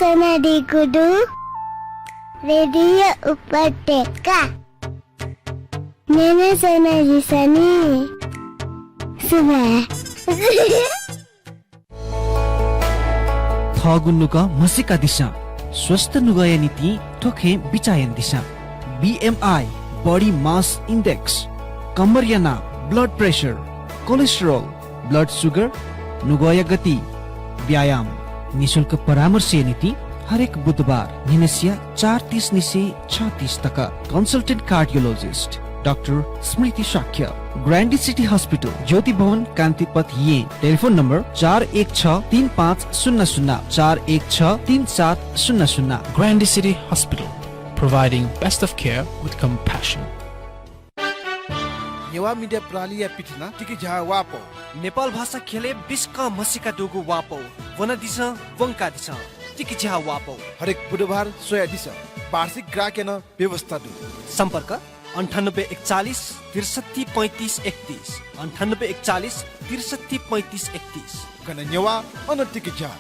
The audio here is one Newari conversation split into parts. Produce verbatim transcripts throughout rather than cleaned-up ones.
सनादीगु दु रेडियो उपत्यका। न्यने सनादिसँ नि। सुभाय्। थःगु नुगः म्हसीकादिसँ। स्वस्थ नुगःया निंतिं थ्व खँय् बिचाः यानादिसँ। बीएमआई, body mass index, कम्मरया नाप, blood pressure, cholesterol, blood sugar, नुगःया गति, व्यायाम। निशुल्क परामर्शया निंतिं हरेक बुधबार न्हिनसिया चार तीस निसें छ तीस तक। Consultant cardiologist डाक्टर स्मृति शाक्य, ग्रान्डी सिटी हस्पिटल, ज्योति भवन, कान्तिपथ, येँ। टेलिफोन नम्बर चार एक छ तीन पाँच शून्य शून्य, चार एक छ तीन सात शून्य शून्य। Grande City Hospital, providing best of care with compassion. Newah मिडिया प्रणालीया पिथना तिकिझ्याः वाःपौ। नेपाल भाषा ख्यलय् बिस्कं म्हसीका दुगु वाःपौ। वनादिसँ, वंकादिसँ। तिकिझ्याः वाःपौ। हरेक बुधबार स्वयादिसँ। वार्षिक ग्राहकया नं व्यवस्था दु। सम्पर्क अन्ठानब्बे एकचालिस त्रिसट्ठी पैँतिस एकतिस, अन्ठानब्बे एकचालिस त्रिसट्ठी पैँतिस एकतिस। गन नेवाः, अन तिकिझ्याः।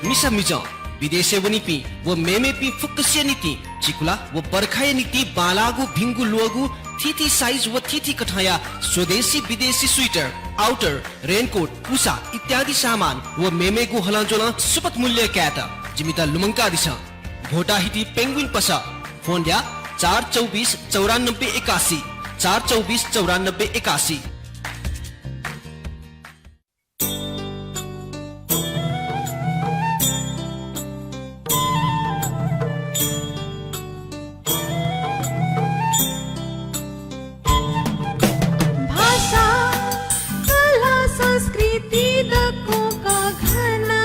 मिसा मिजं, विदेशय् वनीपिं व मेमेपिं फुक्कसिया निंतिं चिकुला व बर्खाया निंतिं बांलाःगु भिंगु ल्वःगु थीथी साइज व थीथी कथंया स्वदेशी विदेशी स्वेटर, आउटर, रेनकोट, पुसा इत्यादि सामान व मेमेगु हलंज्वलं सुपथ मूल्यय् कायेत जिमित लुमंकादिसँ। भोटाहिटी पेंगुइन पसः। फोन ल्याः, चार चौबिस चौरानब्बे एकासी, चार चौबिस चौरानब्बे एकासी। भाषा, कला, संस्कृति दक्वं कःघाना।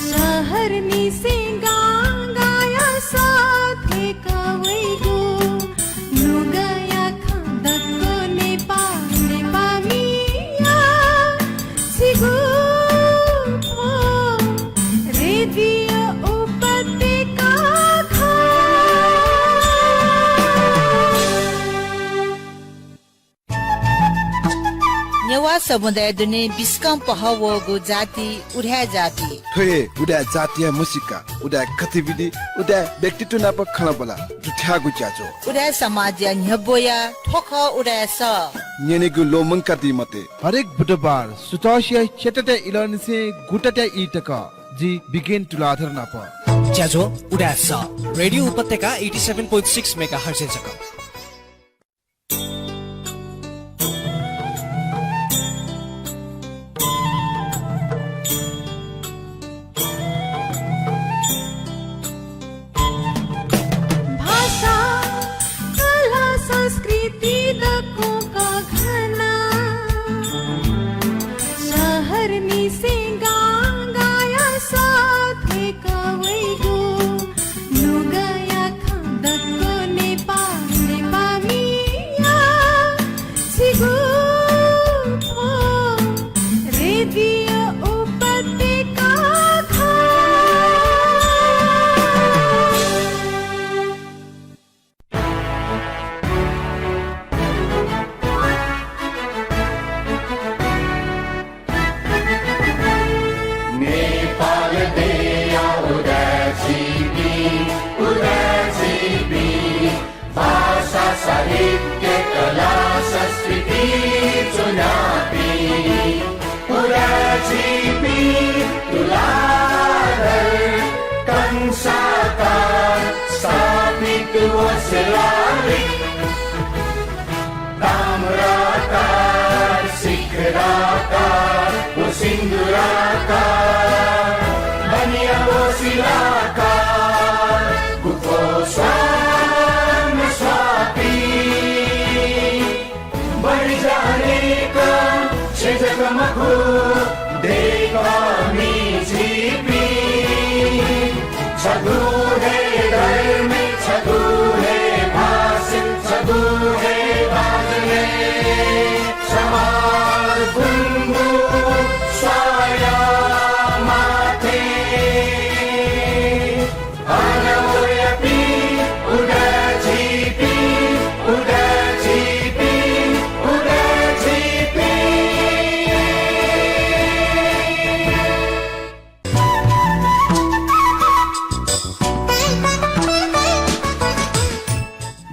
शहरनिसें गांगाःया सः थ्यंक वइगु नुगःया खँ दक्व नेपाः, नेपाःमिया सिगु थ्व रेडियो उपत्यका खः। नेवाः समुदाय दुने बिस्कं पहः वःगु जाति उदाय् जाति। थ्व हे उदाय् जातिया म्हसीका, उदाय् गतिविधि, उदाय् व्यक्तित्व नाप खँल्हाबल्हा दुथ्याःगु ज्याझ्वः। उदाय् समाजया न्ह्यब्वया थ्व खः उदाय् सः। न्यनेगु ल्वःमंकादी मते। हरेक बुधबार सुथसिया च्यातातय् इलंनिसें गुतातय् ई तक जि बिगेन तुलाधर नाप। ज्याझ्वः उदाय् सः। रेडियो उपत्यका eighty seven point six megahertz-य् जक। भाषा, कला, संस्कृति दक्वं कःघाना। शहरनिसें गांगाःया सः थ्यंक वइगु नुगःया खँ दक्व नेपाः, नेपाःमिया सिगु थ्व रेडियो उपत्यका खः।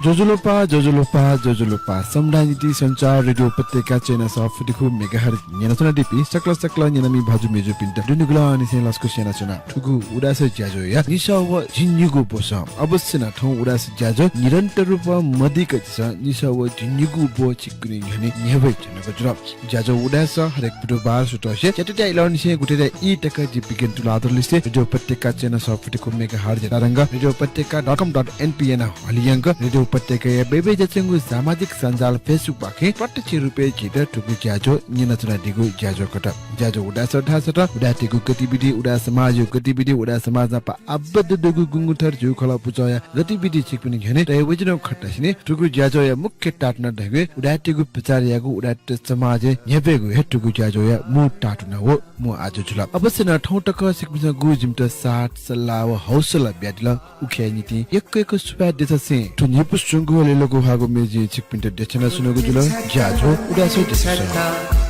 ज्वजलपा, ज्वजलपा, ज्वजलपा। समुदाय निंतिं सञ्चार रेडियो उपत्यका चय्न्हय् सः फुति खु मेगाहर्ज न्यनाच्वनादीपिं सकल सकल न्यनामि भाजु मय्जुपिन्त दुनुगलंनिसें लसकुस यानाच्वना। थुगु उदाय् सः ज्याझ्वःया निसः व झिंनिगू ब्वसः। अवश्य नं थौं उदाय् सः ज्याझ्वः निरन्तर रूपं मदीक झीसं निसः व झिंनिगू ब्व छिकपिनि न्ह्यःने न्ह्यब्वयाच्वनागु जुल। ज्याझ्वः उदाय् सः हरेक बुधबार सुथसिया च्याताःत्या इलंनिसें गुताःत्या ई तक जि बिगेन तुलाधर लिसे रेडियो उपत्यका चय्न्हय् सः फुति खु मेगाहर्ज तरंग, रेडियो उपत्यका डट कम डट एनपी यानाः हलिंयंक रेडियो उपत्यकाया बय्बय् ज्याच्वंगु सामाजिक सञ्जाल Facebook पाखें प्रत्यक्ष रूपय् झीत थुगु ज्याझ्वः न्यनाच्वनादीगु ज्याझ्वः खः। ज्याझ्वः उदाय् सः धाःसा त उदाय्‌तय्गु गतिविधि, उदाय् समाजया गतिविधि, उदाय् समाज नाप आबद्ध दुगु गुंगू थर झीगु खलः पुचःया गतिविधि छिकपिनि न्ह्यःने तयावयाच्वनागु खःसा नं थुगु ज्याझ्वःया मुख्य ताःतुना धइगु उदाय्‌तय्गु प्रचार यायेगु, उदाय्‌त समाजय् न्ह्यब्वयेगु हे थुगु ज्याझ्वःया मू ताःतुना व मू आज्याः जुल। अवश्य नं थौं तक छिकपिन्सं गुलि जिमित साथ, सल्लाह व हौसला बियादिल, उकिया निंतिं यक्व यक्व सुभाय् देछासें थ्व न्हिपु स्वंगू लय् लघु ह्वाःगु म्ये जिं छिकपिन्त देछानाच्वनागु जुल। ज्याझ्वः उदाय् सः ज्याझ्वलय्।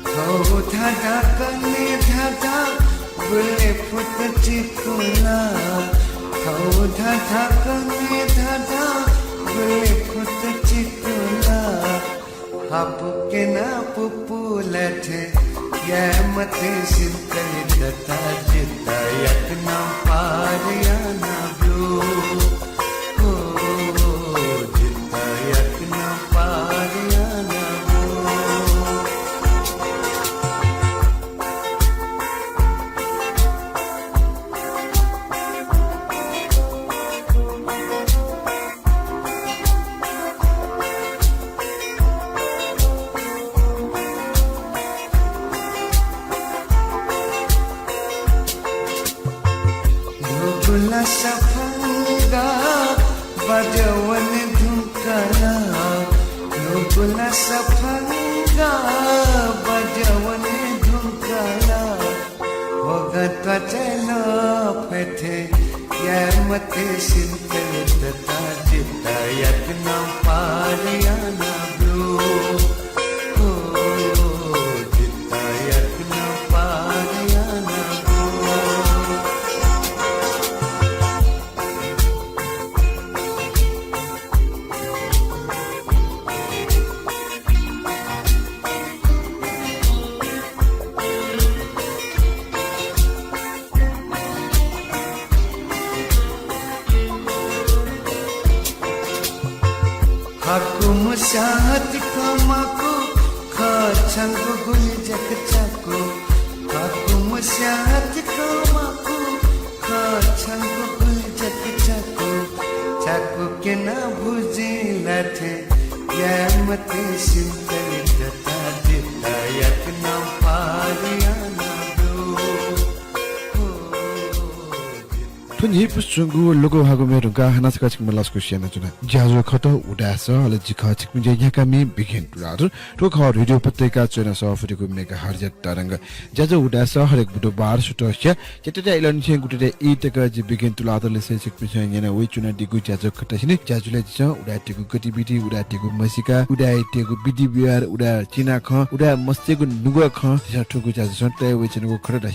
थौ धाधाकने धाधा गुले फुत चिकुला। थौ धाधाकने धाधा गुले फुत चिकुला। हापुकेना पुपुला थें याये मते सिन्तलित ताजित याकनं पार याना ब्यू। ओ, जित याकनं पार याना ब्यू। नुगुला सफंगा बजवन धुंकला, नुगुला सफंगा बजवन धुंकला। होगा त्वचलो फथे या मते सिंतलित ताजित याकनं पार याना ब्यू। ओ, जित याकनं पार याना ब्यू। हाकुम स्याहाति कमाकु, खः छंगु गुलि जक चाकु। हाकुम स्याहाति कमाकु, खः छंगु गुलि जक चाकु। चाकु केना भुजिं लाथे, या मते सिंतलित ताजित याकनं पार याना ब्यू। थ्व न्हिपु स्वंगू लघु ह्वाःगु म्ये धुंकाः हानं छकः छिकपिन्त लसकुस यानाच्वना। ज्याझ्वः खः उदाय् सः, अले जि खः छिकपिनि ज्या न्ह्याकामि बिगेन तुलाधर। थ्व खः रेडियो उपत्यका च्वय्न्हय् सः फुति खु मेगाहर्जया तरंग। ज्याझ्वः उदाय् सः हरेक बुधबार सुथसिया च्याताःत्या इलंनिसें गुताःत्या ई तक जि बिगेन तुलाधर लिसे छिकपिन्सं न्यना वयाच्वनादीगु ज्याझ्वः खः। थ्व ज्याझ्वलय् झीसं उदाय्‌तय्गु गतिविधि, उदाय्‌तय्गु म्हसीका, उदाय्‌तय्‌गु विधि व्यवहार, उदाय् चिनाखँ, उदाय् मस्तय्‌गु नुगः खँ, झीसं थुगु ज्याझ्वलय् तयावयाच्वनागु खः। थ्व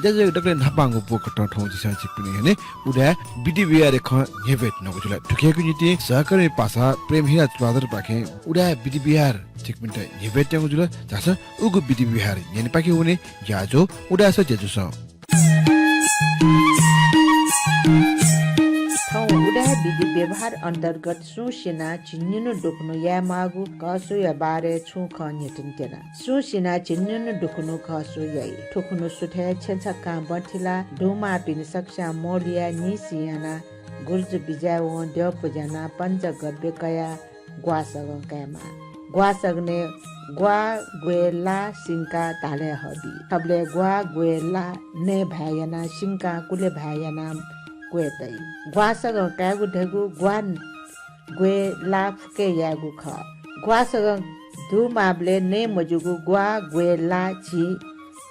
ज्याझ्वलय् दकलय् न्हापांगु ब्व कथं थौं झीसं छिकपिनि न्ह्यःने उदाय् विधि व्यवहारया खँ न्ह्यब्वये धुनागु जुल। थुकियागु निंतिं सहकर्मी पासा प्रेमहिरा तुलाधरपाखें उदाय् विधि व्यवहार छिकपिन्त न्ह्यब्वये धुनागु जुल। झासँ उगु विधि व्यवहार न्यनेपाखे वने। ज्याझ्वः उदाय् सः ज्याझ्वलय्। थौं उदाय् विधि व्यवहार अन्तर्गत सुं सिनाः झिंनिन्हु दुखुन्हु यायेमाःगु घःस्वःया बारे छुं खँ न्ह्यथनेत्यना। सुं सिनाः झिंनिन्हु दुखुन्हु घःस्वः याइ। थुखुन्हु सुथय् छेँछक्कां बँथिलाः दुमाःपिनि सकस्यां मोलुयाः नीसि यानाः गुर्जु बिजाय् वं द्यः पुज्यानाः पञ्चगव्य कयाः ग्वाःसगं कायेमाः। ग्वाःसगनय् ग्वाः ग्वय् लाः सिंकाः धालय् हःबी। थबलय् ग्वाः ग्वय् लाः नये भाय् यानाः सिंकाः कुले भाय् यानाः ग्वय् तइ। ग्वाःसगं कायेगु धइगु ग्वाः ग्वय् ला फुके यायेगु खः। ग्वाःसगं दुमाःबलय् नये मज्यूगु ग्वाः ग्वय् ला झि,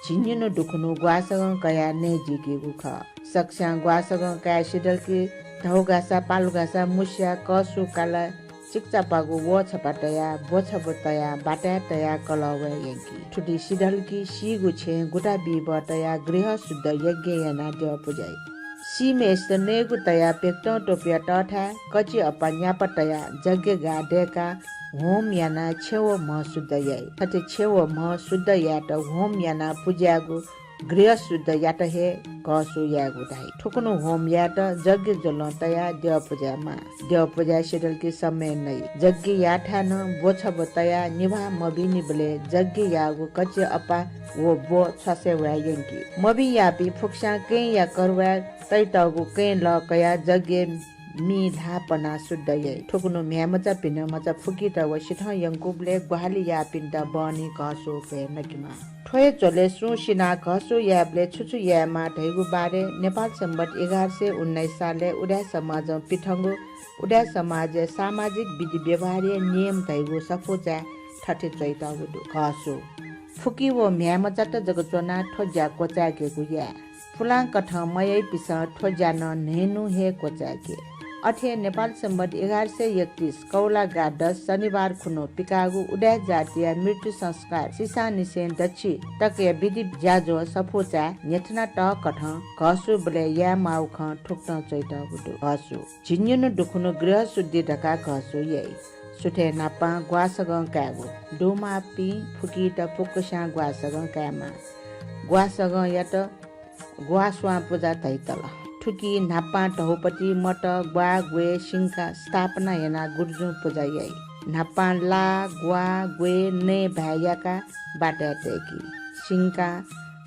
झिंनिन्हु दुखुन्हु ग्वाःसगं कयाः नये ज्यूकेगु खः। सकस्यां ग्वाःसगं काये सिधल कि धौघासा, पालुघासा, मुस्या, कःसु कालाः चिकचापागु ब्व छपा तयाः, ब्व छब्व तयाः, बाताय् तयाः कलः वये यंकी। थुकी सिधल कि सीगु छेँय् गुता बीब्व तयाः गृह शुद्ध यज्ञ यानाः द्यः पुजा याइ। सीम्हय्‌सित नयेगु तयाः भेक्तं त्वपुया तःथाय् कचि अप्पा न्यापा तयाः यज्ञ गाः दय्‌काः होम यानाः छेँ व म्ह शुद्ध याइ। थथे छेँ व म्ह शुद्ध यायेत होम यानाः पुजा यायेगु गृह शुद्ध यात हे घःसू यायेगु धाइ। थुकुन्हु होम यायेत यज्ञ ज्वलं तयाः द्यः पुजा यायेमाः। द्यः पुजा सिधल कि समय नइ। यज्ञ याःथाय् नं ब्व छब्व तयाः निभाः मभिंनिबलय् यज्ञ याःगु कचि अप्पा व ब्व छ्वासय् वये यंकी। मभिं याःपिं फुक्कस्यां कँय्‌या करुवाय् तइतःगु कँय् लः कयाः यज्ञय् मि ल्हाः पनाः शुद्ध याइ। थुकुन्हु म्ह्याय्‌मचा भिनामचा फुकित व सिथं यंकूबलय् ग्वाहालि याःपिन्त बहनी घःसू भ्वय् नकेमाः। थ्व हे झ्वलय् सुं सिनाः घःसू यायेबलय् छु छु यायेमाः धइगु बारे नेपाल संवत् एघार सय उन्नाइस सालय् उदाय् समाजं पिथंगु उदाय् समाजया सामाजिक विधि व्यवहारया नियम धइगु सफूचाय् थथे च्वइतःगु दु। घःसू फुकि व म्ह्याय्‌मचात जक च्वनाः थ्व ज्या क्वचाय्‌केगु याये। पुलांकथं मयाइपिसं थ्व ज्या नं न्हय्‌न्हु हे क्वचाय्‌के। अथे नेपाल संवत् एघार सय एकतीस कौलागा दस शनिबार खुन्हु पिकाःगु उदाय् जातिया मृत्यु संस्कार सिसांनिसें दच्छि तकया विधि ज्याझ्वः सफूचाय् न्ह्यथनातःकथं घःसू बलय् यायेमाःगु खँ थुकथं च्वइतःगु दु। घःसू झिंनिन्हु दुखुन्हु गृह शुद्धि धकाः घःसू याइ। सुथय् न्हापां ग्वाःसगं कायेगु। दुमाःपिं फुकित फुक्कस्यां ग्वाःसगं कायेमाः। ग्वाःसगंयात ग्वाःस्वां पुजा धइतल। थुकी न्हापां धौपति, मत, ग्वाः, ग्वय्, सिंका स्थापना यानाः गुरुजुं पुजा याइ। न्हापां ला, ग्वाः, ग्वय्, नये भाय् याकाः बाताय् तय्‌की। सिंका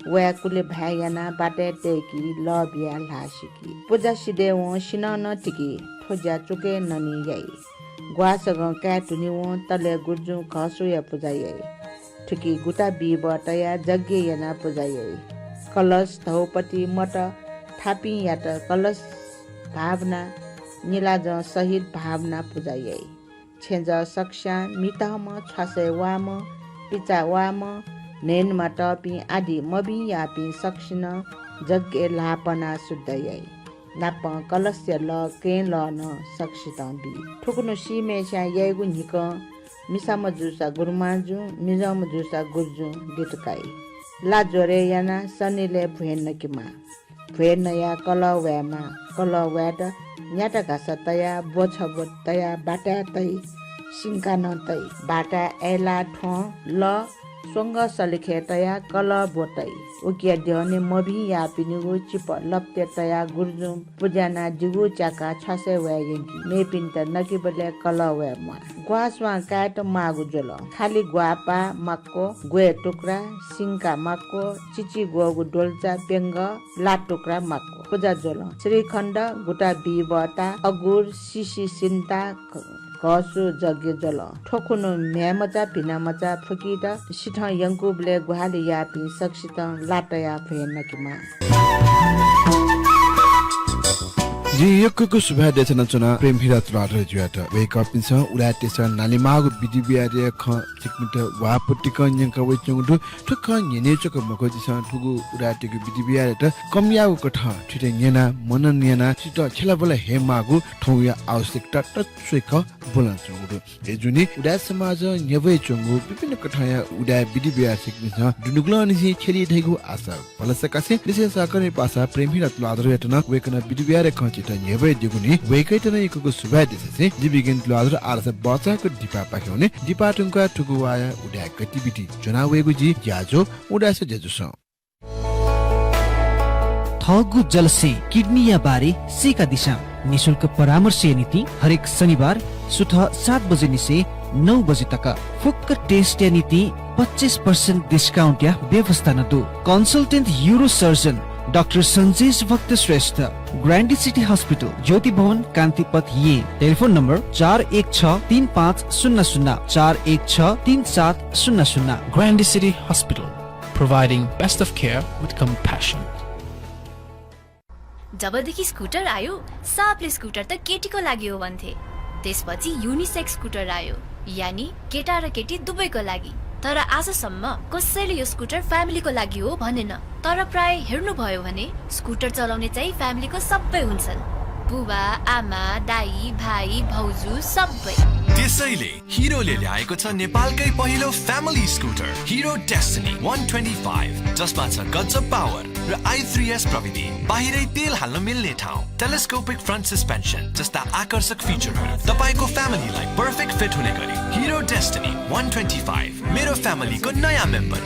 वाय्‌कुले भाय् यानाः बाताय् तय्‌की, लः बियाः ल्हाः सिकी। पुजा सिधय्‌वं सिन्हः नं तिकी। थ्व ज्या चुकय् ननी याइ। ग्वाःसगं काये धुनेवं तलय् गुरुजुं घःसुया पुजा याइ। थुकी गुता बीब्वः तयाः यज्ञ यानाः पुजा याइ। कलश, धौपति, मत थापिंयात कलश भावना, निलाजं सहित भावना पुजा याइ। छेँजः सकस्यां मितःम्ह, छ्वासय् वाःम्ह, पिचा वाःम्ह, न्हय्‌न्हय्‌म्ह तःपिं आदि मभिं याःपिं सकसिनं यज्ञय् ल्हाः पनाः शुद्ध याइ। नापं कलशया लः, कँय् लः नं सकसितं बी। थुकुन्हु सीम्हय्‌स्यां याइगु न्हिकं मिसाम्ह जूसा गुरुमांजुं, मिजंम्ह जूसा गुरुजुं लित काइ। ला ज्वरय् यानाः सनिलय् भ्वय् नकेमाः। भ्वय् नयाः कलः वायेमाः। कलः वायेत न्याता घासा तयाः, ब्व छब्व तयाः बाताय् तइ, सिंका नं तइ। बाताय् अय्‌लाः थ्वँ, लः, स्वंगः सलिखय् तयाः कलः ब्व तइ। उकिया द्यःने मभिं याःपिनिगु चिपः लप्ते तयाः गुरुजुं पुज्यानाः दिगू च्याकाः छ्वासय् वाये यंकी। मेपिन्त नकेबलय् कलः वाये म्वाः। ग्वाःस्वां कायेत माःगु ज्वलं। खालि ग्वाःपाः माक्व, ग्वय् टुक्रा, सिंका माक्व, चिचीग्वःगु द्वलचा प्यंगः, ला टुक्रा माक्व। पुजा ज्वलं। श्रीखण्ड, गुता बीब्वःता, अगुर, सिसि सिन्ता, घ-, घःसु, यज्ञ ज्वलं। थ्व खुन्हु म्ह्याय्‌मचा भिनामचा फुकित सिथं यंकूबलय् ग्वाहालि याःपिं सकसितं ला तयाः भ्वय् नकेमाः। जिं यक्व यक्व सुभाय् देछानाच्वना प्रेम हिरा तुलाधरजुयात। वय्‌कःपिन्सं उदाय् तेसं नालेमाःगु विधि व्यवहारया खँ छिकपिन्त वाःपतिकं न्यंका वयाच्वंगु दु। थ्व खँ न्यने जक मखु, झीसं थुगु उदाय्‌तय्‌गु विधि व्यवहारयात कम याःगु कथं थुइत न्यनाः, मनन यानाः थुइत छ्यलाबुला हयेमाःगु थौंया आवश्यकता तछ्वय्‌कं ब्वनाच्वंगु दु। अय्‌जूगुलिं उदाय् समाजं न्ह्यब्वयाच्वंगु विभिन्न कथंया उदाय् विधि व्यवहार छिकपिन्सं दुनुगलंनिसें छ्यली धइगु आशा भलसा कासें लिसें सहकर्मी पासा प्रेम हिरा तुलाधरयात नं वय्‌कलं विधि व्यवहारया खँ छित न्ह्यब्वयादीगुलिं वय्‌कःयात नं यक्व यक्व सुभाय् देछासें जिपिं गिन तुलाधर आःसा बचाःगु दिपापाखे वने। दिपा धुंकाः थुगु वाःया उदाय् गतिविधि ज्वना वयेगु जि ज्याझ्वः उदाय् सः ज्याझ्वलं। थःगु जलस्यें किडनीया बारे सीकादिसँ। निशुल्क परामर्शया निंतिं हरेक शनिबार सुथ सात बजे निसें नौ बजे तक फुक्क test या निंतिं पच्चिस percent discount या व्यवस्था नं दु। Consultant urosurgeon डाक्टर सञ्जेश भक्त श्रेष्ठ, ग्रान्डी सिटी हस्पिटल, ज्योति भवन, कान्तिपथ, येँ। टेलिफोन नम्बर चार एक छ तीन पाँच शून्य शून्य, चार एक छ तीन सात शून्य शून्य। Grande City Hospital, providing best of care with compassion. जबदेखि स्कुटर आयो, सबले स्कुटर त केटीको लागि हो भन्थे। त्यसपछि युनिसेक्स स्कुटर आयो, यानी केटा र केटी दुवैको लागि। तर आजसम्म कसैले यो स्कुटर फ्यामिलीको लागि हो भनेन। तर प्राय हेर्नुभयो भने स्कुटर चलाउने चाहिँ फ्यामिलीको सबै हुन्छन्, बुबा, आमा, दाइ, भाइ, भाउजू सबै। त्यसैले हिरोले ल्याएको छ नेपालकै पहिलो फ्यामिली स्कुटर हिरो डेस्टिनी वान ट्वेन्टी फाइभ, जसमा छ गजब पावर र आई थ्री एस प्रविधि। बाहिरै तेल हाल्न मिल्ने ठाउँ, टेलिस्कोपिक फ्रन्ट सस्पेन्सन जस्ता आकर्षक फिचरहरू, तपाईँको फ्यामिलीलाई पर्फेक्ट फिट हुने गरी। हिरो डेस्टिनी वान ट्वेन्टी फाइभ, मेरो फ्यामिलीको नयाँ मेम्बर।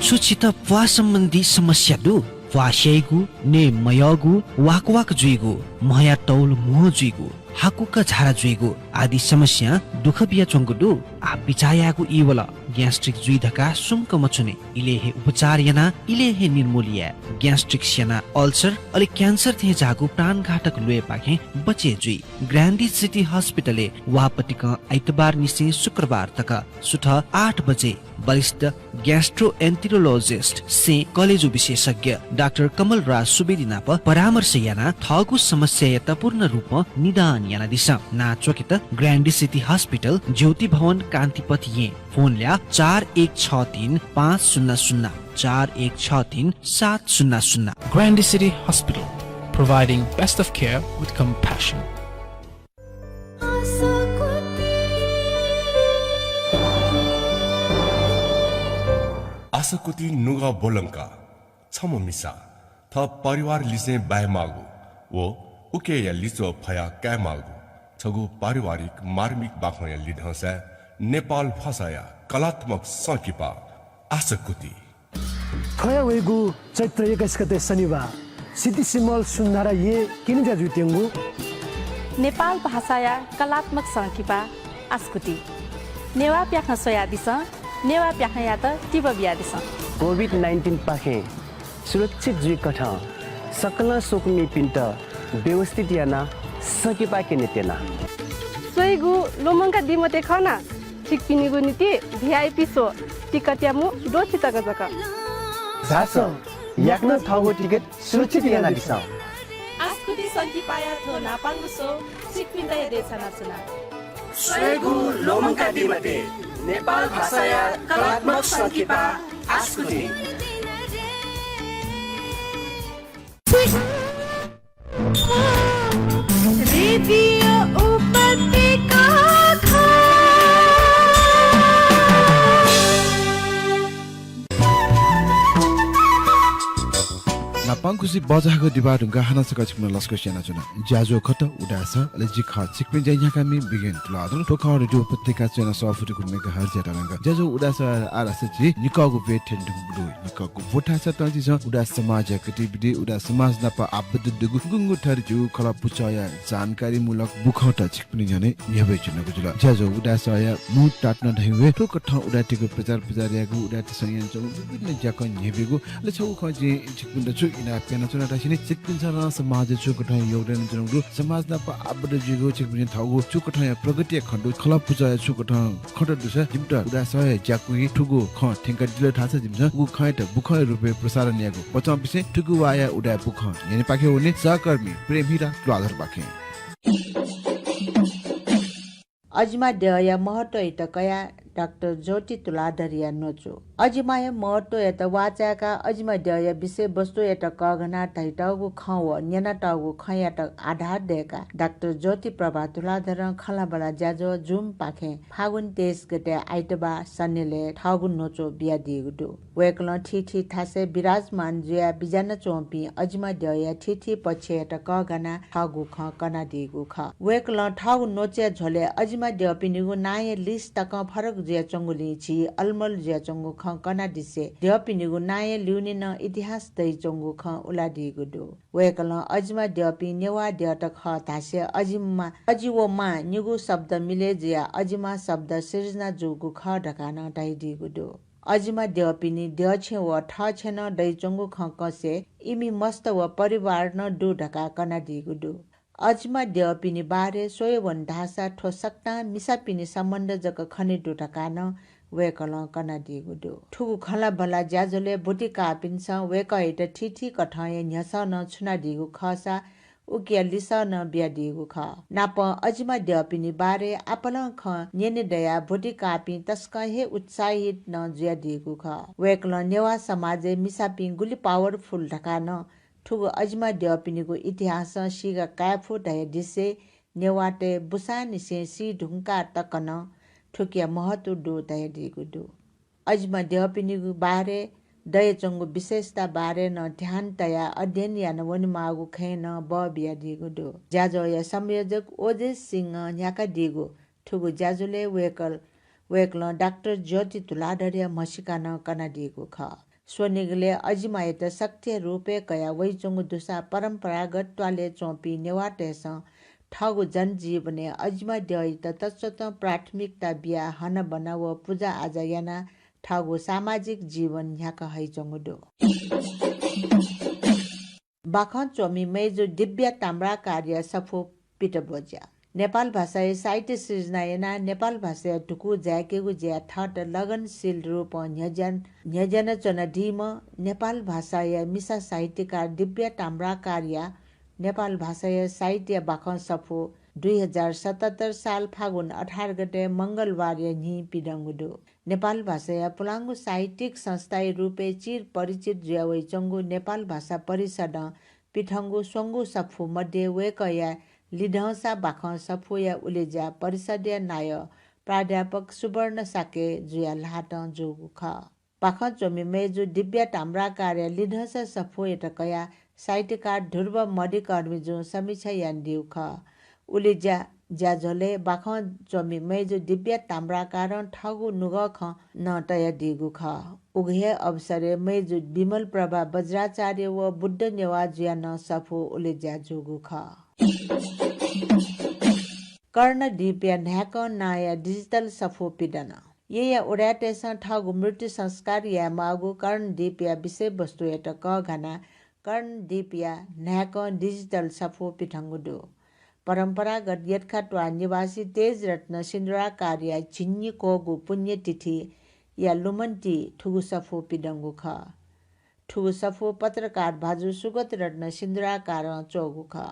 छु छित प्वाः सम्बन्धी समस्या दु? प्वाः स्याइगु, नये मयःगु, वाकवाक जुइगु, म्हया तौल म्हो जुइगु, हाकुक झारा जुइगु आदि समस्यां दुःख बियाच्वंगु दु? आः बिचाः यायेगु ई वल। ग्यास्ट्रिक जुइ धकाः सुम्क मछुने। इलय् हे उपचार यानाः इलय् हे निर्मूल याये। ग्यास्ट्रिक स्यानाः अल्सर अले क्यान्सर थें ज्याःगु प्राणघातक ल्वय्‌पाखें बचय् जुइ। ग्रान्डी सिटी हस्पिटलय् वाःपतिकं आइतबार निसें शुक्रबार तक सुथ आठ बजे वरिष्ठ ग्यास्ट्रोएन्टेरोलोजिस्ट सें कलेजु विशेषज्ञ डाक्टर कमल राज सुवेदी नाप परामर्श यानाः थःगु समस्यायात पूर्ण रूपं निदान यानादिसँ। नां च्वकेत ग्रान्डी सिटी हस्पिटल, ज्योति भवन, कान्तिपथ येँ। फोन ल्याः चार एक छ तीन पाँच शून्य शून्य, चार एक छ तीन सात शून्य शून्य। Grande City Hospital, providing best of care with compassion. आशाकुति नुगः ब्वलंकाः छम्ह मिसा थः परिवार लिसें बायेमाःगु व उकेया लिच्वः फयाः कायेमाःगु छगू पारिवारिक मार्मिक बाखंया लिधंसाय् नेपाल भाषाया कलात्मक संकिपा आशाकुति। थ्वया वइगु चैत्र एक्काइस गते शनिबाः सिटी सिमल सुन्धारा येँ क्यनेज्या जुइत्यंगु नेपाल भाषाया कलात्मक संकिपा आशाकुति। नेवाः प्याखं स्वयादिसँ, नेवाः प्याखंयात तिबः बियादिसँ। कोभिड नाइन्टिन पाखें सुरक्षित जुइकथं सकलं स्वकुमिपिन्त व्यवस्थित यानाः संकिपा क्यने त्यना। स्वइगु ल्वःमंकादी मते खना। छिकपिनिगु निंतिं भिआइपी शो, टिकटया मू द्वःछि तक जक। झासँ, याकनं थःगु टिकट सुरक्षित यानादिसँ। आशाकुति संकिपाया थ्व न्हापांगु शो छिकपिन्त हे देछानाच्वना। स्वयेगु ल्वःमंकादी मते, नेपाल भाषाया कलात्मक संकिपा आशाकुति। रेडियो उपत्यका खः। न्हापांगुसी बचाःगु दिबा धुंकाः हानं छकः छिकपिन्त लसकुस यानाच्वना। ज्याझ्वः खः उदाय् सः, अले जि खः छिकपिनि ज्या न्ह्याकामि बिगेन तुलाधर। थ्व खः रेडियो उपत्यका च्वयाः सवाः फुति गुलि मेगाहर्जया तःधंगु ज्याझ्वः उदाय् सः। आः धाःसा झी निकःगु ब्वय् थ्यने धुंकूगु दु। निकःगु ब्वय् धाःसा तं झीसं उदाय् समाजया गतिविधि, उदाय् समाज नाप आबद्ध दुगु गुंगू थर ज्यू खलः पुचःया जानकारीमूलक बुखँत छिकपिनि न्ह्यःने न्ह्यब्वयाच्वनागु जुल। ज्याझ्वः उदाय् सःया मू ताःतुना धइगु हे थुकथं उदाय्‌तय्‌गु प्रचार प्रसार यायेगु, उदाय्‌तय्‌सं यानाच्वंगु विभिन्न ज्याखँ न्ह्यब्वयेगु, अले छगू खँ जिं छिकपिन्त छु इनाप यानाच्वना धाःसा नि, छिकपिन्सं नं समाजय् छुकथं योगदान यानाच्वनागु दु, समाज नाप आबद्ध जुइगु, छिकपिन्सं थःगु छुकथंया प्रगतिया खँ दु, खलः पुचःया छुकथं खँ दु दुसा जिमित उदाय् सःया ज्याकुथिं थुगु खँ थ्यंकादिल धाःसा जिमिसं उगु खँयात बुखँया रूपय् प्रसारण यायेगु। बचं बिसें थुगु वाःया उदाय् बुखँ न्ह्यःनेपाखे वने सहकर्मी प्रेमहिरा तुलाधरपाखें। अजिमा द्यःया महत्वयात कयाः डाक्टर ज्योति तुलाधरया न्वचु। अजिमाया महत्वयात वाःचाय्‌काः अजिमा द्यःया विषयवस्तुयात कःघानाः धयातःगु खँ व न्यनातःगु खँयात आधार दय्‌काः डाक्टर ज्योति प्रभा तुलाधरं खँल्हाबल्हा ज्याझ्वः Zoom पाखें फागुन तेइस गते आइतबाः सन्ध्यालय् थःगु न्वचु बियादीगु दु। वय्‌कलं थीथी थासय् विराजमान जुयाः बिज्यानाच्वंपिं अजिमा द्यःया थीथी पक्षयात कःघानाः थःगु खँ कनादीगु खः। वय्‌कलं थःगु न्वचुया झ्वलय् अजिमा द्यःपिनिगु नांया list तकं फरक जुयाच्वंगुलिं झी अलमल जुयाच्वंगु खँ कनादिसें द्यःपिनिगु नांया ल्यूने नं इतिहास दयाच्वंगु खँ उलादीगु दु। वय्‌कलं अजिमा द्यःपिं नेवाः द्यःत खः धासें अजिमा, अजि व मां निगू शब्द मिलय् जुयाः अजिमा शब्द सिर्जना जूगु खः धकाः नं धयादीगु दु। अजिमा द्यःपिनि द्यःछेँ व थःछेँ नं दयाच्वंगु खँ कंसें इमि मस्त व परिवार नं दु धकाः कनादीगु दु। अजिमा द्यःपिनि बारे स्वये वन धाःसा थ्व सकतां मिसापिनि सम्बन्ध जक खने दु धकाः नं वय्कलं कनादीगु दु। थुगु खँल्हाबल्हा ज्याझ्वलय् ब्वति काःपिन्सं वय्कःयात थीथी कथंया न्ह्यसः नं छुनादीगु खःसा उकिया लिसः नं बियादीगु खः। नापं अजिमा द्यःपिनि बारे आपालं खँ न्यने दयाः ब्वति काःपिं तसकं हे उत्साहित नं जुयादीगु खः। वय्कलं नेवाः समाजय् मिसापिं गुलि powerful धकाः नं थुगु अजिमा द्यःपिनिगु इतिहासं सीका कायेफु धयादिसें नेवाःतय् बुसांनिसें सी धुंकाः तक नं थुकिया महत्व दु धयादीगु दु। अजिमा द्यःपिनिगु बारे दयाच्वंगु विशेषता बारे नं ध्यान तयाः अध्ययन याना वनेमाःगु खँय् नं बः बियादीगु दु। ज्याझ्वःया संयोजक ओजेस सिंहं न्ह्याकादीगु थुगु ज्याझ्वलय् वय्कल, वय्कलं डाक्टर ज्योति तुलाधरया म्हसीका नं कनादीगु खः। स्वनिगलय् अजिमायात शक्तिया रूपय् कयाः वइच्वंगु दुसा परम्परागत त्वालय् च्वंपिं नेवाःतय्सं थःगु जनजीवनय् अजिमा द्यःयात तच्वतं प्राथमिकता बियाः हनाबना व पुजाआजा यानाः थःगु सामाजिक जीवन न्ह्याका हइच्वंगु दु। बाखं च्वमि मय्जु दिव्या ताम्राकारया सफू पितब्वज्या। नेपाल भाषाया साहित्य सिर्जना यानाः नेपाल भाषाया धुकू जाय्केगु ज्याय् थःत लगनशील रूपं न्ह्यज्या-, न्ह्यज्यानाच्वनादीम्ह नेपाल भाषाया मिसा साहित्यकार दिव्या ताम्राकारया नेपाल भाषाया साहित्य बाखं सफू दुई हजार सतहत्तर साल फागुन अठार गते मंगलबारया न्हि पिदंगु दु। नेपाल भाषाया पुलांगु साहित्यिक संस्थाया रूपय् चिरपरिचित जुयावइच्वंगु नेपाल भाषा परिषदं पिथंगु स्वंगू सफू मध्ये वय्कःया लिधंसा बाखं सफूया उलेज्या परिषदया नायः प्राध्यापक सुवर्ण शाक्य जुया ल्हातं जूगु खः। बाखं च्वमि मय्जु दिव्या ताम्राकारया लिधंसा सफूयात कयाः साहित्यकार ध्रुव मधिकर्मीजुं समीक्षा यानादीगु खः। उलेज्या ज्याझ्वलय् बाखं च्वमि मय्जु दिव्या ताम्राकारं थःगु नुगः खँ नं तयादीगु खः। उगु हे अवसरय् मय्जु विमल प्रभा वज्राचार्य व बुद्ध नेवाः जुया नं सफू उलेज्या जूगु खः। कर्णदीपया न्हाय्कं नांया digital सफू पिदन। येँया उदाय्‌तय्‌सं थःगु मृत्यु संस्कार यायेमाःगु कर्णदीपया विषयवस्तुयात कःघानाः कर्णदीपया न्हाय्कं digital सफू पिथंगु दु। परम्परागत यतखात्वाः निवासी तेजरत्न सिन्दुराकारया झिंनिक्वःगु पुण्यतिथिया लुमन्ति थुगु सफू पिदंगु खः। थुगु सफू पत्रकार भाजु सुगतरत्न सिन्दुराकारं च्वःगु खः।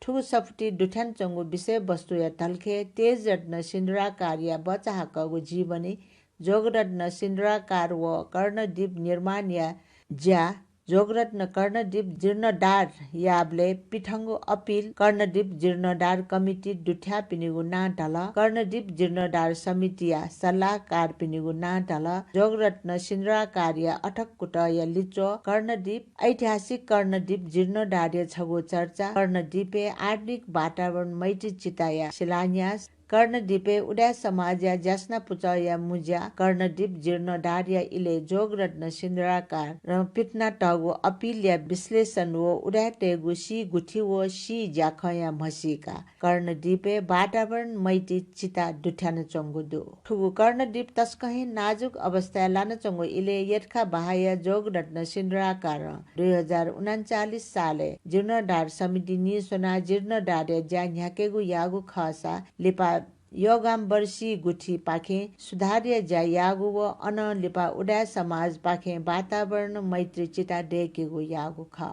थुगु सफुतिइ दुथ्यानाच्वंगु विषयवस्तुया धलखय् तेजरत्न सिन्दुराकारया बचाहाकःगु जीवनी, जोगरत्न सिन्दुराकार व कर्णदीप निर्माणया ज्या, जोगरत्न कर्णदीप जीर्णोद्धार याःबलय् पिथंगु अपिल, कर्णदीप जीर्णोद्धार कमिटी दुथ्याःपिनिगु नां धलः, कर्णदीप जीर्णोद्धार समितिया सल्लाहकारपिनिगु नां धलः, जोगरत्न सिन्दुराकारया अथक कुतःया लिच्वः, कर्णदीप, ऐतिहासिक कर्णदीप जीर्णोद्धारया छगू चर्चा, कर्णदीपय् आधुनिक वातावरण मैत्री चिताया शिलान्यास, कर्णदीपय् उदाय् समाजया ज्यासना पुचःया मुँज्या, कर्णदीप जीर्णोद्धारया इलय् जोगरत्न सिन्दुराकारं पिथनातःगु अपिलया विश्लेषण व उदाय्‌तय्‌गु सी गुथि व सी ज्याखँया म्हसीका, कर्णदीपय् वातावरण मैत्री चिता दुथ्यानाच्वंगु दु। थुगु कर्णदीप तसकं हे नाजुक अवस्थाय् लानाच्वंगु इलय् यतखा बहाःया जोगरत्न सिन्दुराकारं दुई हजार उनन्चालिस सालय् जीर्णोद्धार समिति नीस्वनाः जीर्णोद्धारया ज्या न्ह्याकेगु याःगु खःसा लिपा योगाम्बर सी गुथिपाखें सुधारया ज्या याःगु व अनं लिपा उदाय् समाजपाखें वातावरण मैत्री चिता दय्‌केगु याःगु खः।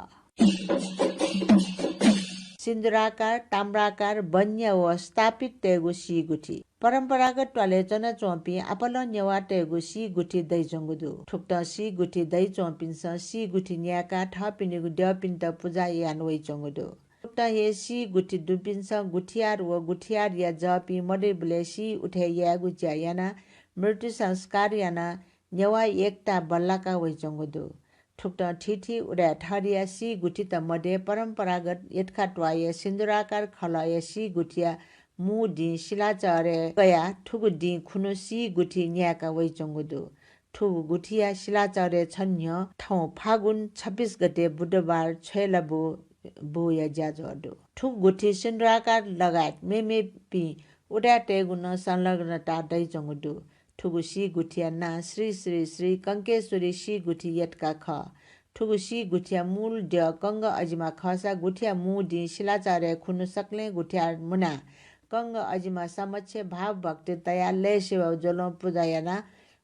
सिन्दुराकार, ताम्राकार, बन्या व स्थापिततय्‌गु सी गुथि। परम्परागत त्वालय् च्वनाच्वंपिं आपालं नेवाःतय्‌गु सी गुथि दइच्वंगु दु। थुकथं सी गुथि दइच्वंपिन्सं सी गुथि न्यायेकाः थःपिनिगु द्यःपिन्त पुजा याना वइच्वंगु दु। थुकथं हे सी गुथि दुपिन्सं गुथियार व गुथियारया जःपिं मदइबलय् सी उथय् यायेगु ज्या यानाः मृत्यु संस्कार यानाः नेवाः एकता बल्लाका वइच्वंगु दु। थुकथं थीथी उदाय् ठहरया सी गुथित मध्ये परम्परागत यतखा त्वाःया सिन्दुराकार खलःया सी गुथिया मू दिं सिलाचह्रे कयाः थुगु दिं खुन्हु सी गुथि न्यायेका वइच्वंगु दु। थुगु गुथिया सिलाचह्रे छन्ह्यः थौं फागुन छब्बिस गते बुधबार छ्वय्‌ला बू, बूया ज्याझ्वः दु। थुगु गुथि सिन्दुराकार लगायत मेमेपिं उदाय्‌तय्‌गु नं संलग्नता दइच्वंगु दु। थुगु सी गुथिया नां श्री श्री श्री कंकेश्वरी सी गुथि यतखा खः। थुगु सी गुथिया मूल द्यः कंग अजिमा खःसा गुथिया मू दिं सिलाचह्रे खुन्हु सकलें गुथिया मुनाः कंग अजिमा समक्ष भावभक्ति तयाः लय् सेवा ज्वलं पुजा याना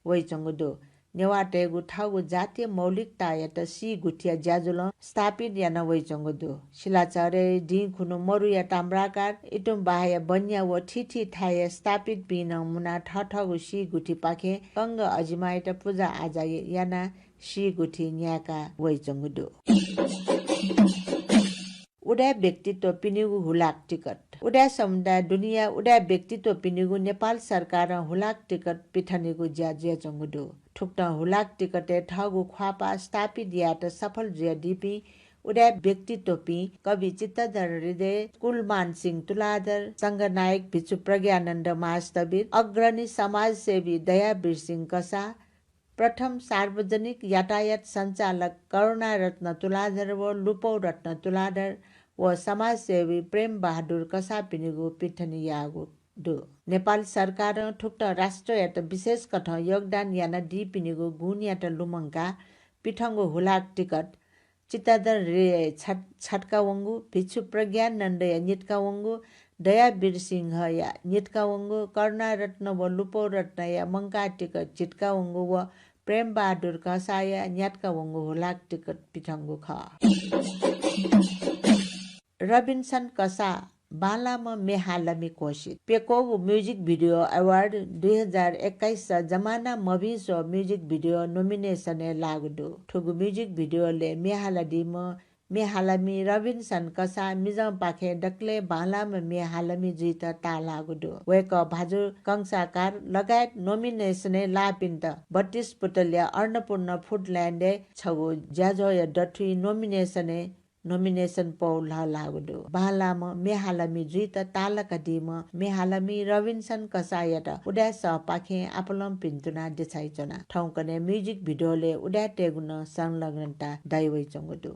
वइच्वंगु दु। नेवाःतय्गु थःगु जातीय मौलिकतायात सी गुथिया ज्याझ्वलं स्थापित याना वइच्वंगु दु। सिलाचह्रे दिं खुन्हु मरुया ताम्राकार, इतुंबाहाःया बन्या व थीथी थाय्या स्थापितपिं नं मुनाः थःथःगु सी गुथिपाखें कंग अजिमायात पुजा आजा यानाः सी गुथि न्यायेका वइच्वंगु दु। उदाय् व्यक्तित्वपिनिगु हुलाक टिकट। उदाय् समुदाय दुनेया उदाय् व्यक्तित्वपिनिगु नेपाल सरकारं हुलाक टिकट पिथनेगु ज्या जुयाच्वंगु दु। थुकथं हुलाक टिकटय् थःगु ख्वाःपाः स्थापित यायेत सफल जुयादीपिं उदाय् व्यक्तित्वपिं कवि चित्तधर हृदय, कुलमान सिंह तुलाधर, संघनायक भिक्षु प्रज्ञानन्द महास्थविर, अग्रणी समाजसेवी दयावीर सिंह कसाः, प्रथम सार्वजनिक यातायात सञ्चालक करुणारत्न तुलाधर व लुपौरत्न तुलाधर व समाजसेवी प्रेमबहादुर कसाःपिनिगु पिथने याःगु दु। नेपाल सरकारं थुकथं राष्ट्रयात विशेष कथं योगदान यानादीपिनिगु गुणयात लुमंकाः पिथंगु हुलाक टिकट चित्तधर हृदयया छत-, छतका वंगु, भिक्षु प्रज्ञानन्दया नितका वंगु, दयावीर सिंहया नितका वंगु, करुणारत्न व लुपौरत्नया मंकाः टिकट चितका वंगु व प्रेमबहादुर कसाःया न्यातका वंगु हुलाक टिकट पिथंगु खः। रबिन्सन कसाः बांलाःम्ह म्ये हालामि घोषित। प्यक्वःगु Music Video Award दुई हजार एक्काइस जमाना मभिंस्वः music video nomination-य् लाःगु दु। थुगु music video-लय् म्ये हालादीम्ह म्ये हालामि रबिन्सन कसाः मिजंपाखें दकलय् बांलाःम्ह म्ये हालामि जुइत ताःलाःगु दु। वय्कः भाजु कंसाकार लगायत nomination-य् लाःपिन्त बत्तीस पुतलिया अन्नपूर्ण फुडल्यान्डय् छगू ज्याझ्वःया दथुइ nomination-य् nomination पौ लःल्हाःगु दु। बांलाःम्ह म्ये हालामि जुइत ताःलाकादीम्ह म्ये हालामि रबिन्सन कसाःयात उदाय् सःपाखें आपालं भिन्तुना देछाइच्वना। थौंकन्हय् music video-लय् उदाय्‌तय्गु नं संलग्नता दयावइच्वंगु दु।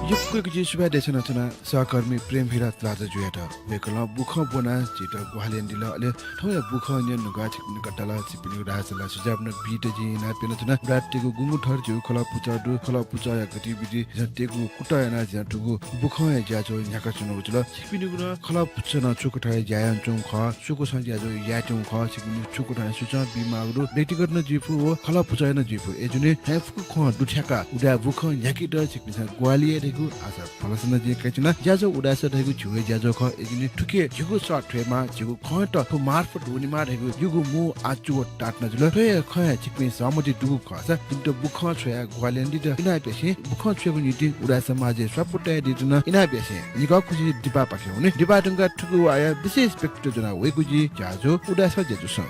यक्व यक्व जि सुभाय् देछानाच्वना सहकर्मी प्रेम हिरा तुलाधरजुयात। वय्कलं बुखँ ब्वनाः झीत ग्वाहालि यानादिल। अले थौंया बुखँ न्यने धुंकाः छिकपिनि कथं ला छिकपिनिगु धाःसा ला सुझाव नं बीत जिं इनाप यानाच्वना। उदाय्‌तय्गु गुंगू थर झीगु खलः पुचः दु। खलः पुचःया गतिविधि झीसं तयेगु कुतः यानाः झीसं थुगु बुखँया ज्याझ्वः न्ह्याकाच्वनागु जुल। छिकपिनिगु नं खलः पुचः नं छु कथं ज्या यानाच्वंगु खः, छु कथं ज्याझ्वः यायेत्यंगु खः, छिकपिनिगु छु कथं सुचं बीमाःगु दु। व्यक्तिगत नं जुइफु व खलः पुचःया नं जुइफु। अय्‌जूगुलिं थ्व हे फुक्क खँ दुथ्याकाः उदाय् बुखँ न्ह्याकेत छिकपिन्सं ग्वाहालि याये धइगु आशा भलसा नं जिं कयाच्वना। ज्याझ्वः उदाय् सः धइगु झीगु हे ज्याझ्वः खः। अय्‌जूगुलिं थुकी झीगु सः थ्वयेमाः, झीगु खँयात थ्व मार्फत वनेमाः धइगु जिगु मू आः चूवः ताःतुना जुल। थ्व हे खँय् छिकपिं सहमति दुगु खःसा जिमित बुखँ छ्वयाः ग्वाहालि यानादीत इनाप यासें बुखँ छ्वयेगु निंतिं उदाय् समाजय् स्वापू तयादीत नं इनाप यासें निकः खुसि दिपापाखे वने। दिपा धुंकाः थुगु वाःया विशेष व्यक्तित्व ज्वना वइगु जि ज्याझ्वः उदाय् सः ज्याझ्वलय्।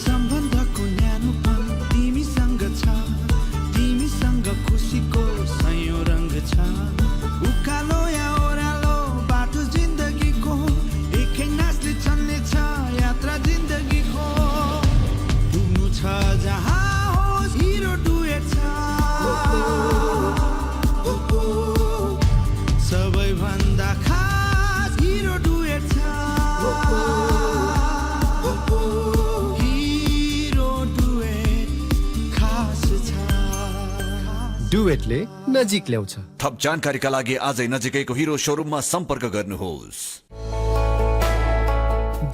सम्बन्धको न्यानोपन तिमीसँग छ, तिमीसँग खुसीको सयौँ रंग छ। उकालोया ओह्रालो बाटो जिन्दगीको, एकै नासले चल्ने छ यात्रा जिन्दगीको। पुग्नु छ जहाँ होस्, हिरो डुएट छ। सबैभन्दा खास हिरो डुएट छ। हिरो डुएट खास छ। डुएटले नजिक ल्याउँछ। थप जानकारीका लागि आजै नजिकैको हिरो सोरुममा सम्पर्क गर्नुहोस्।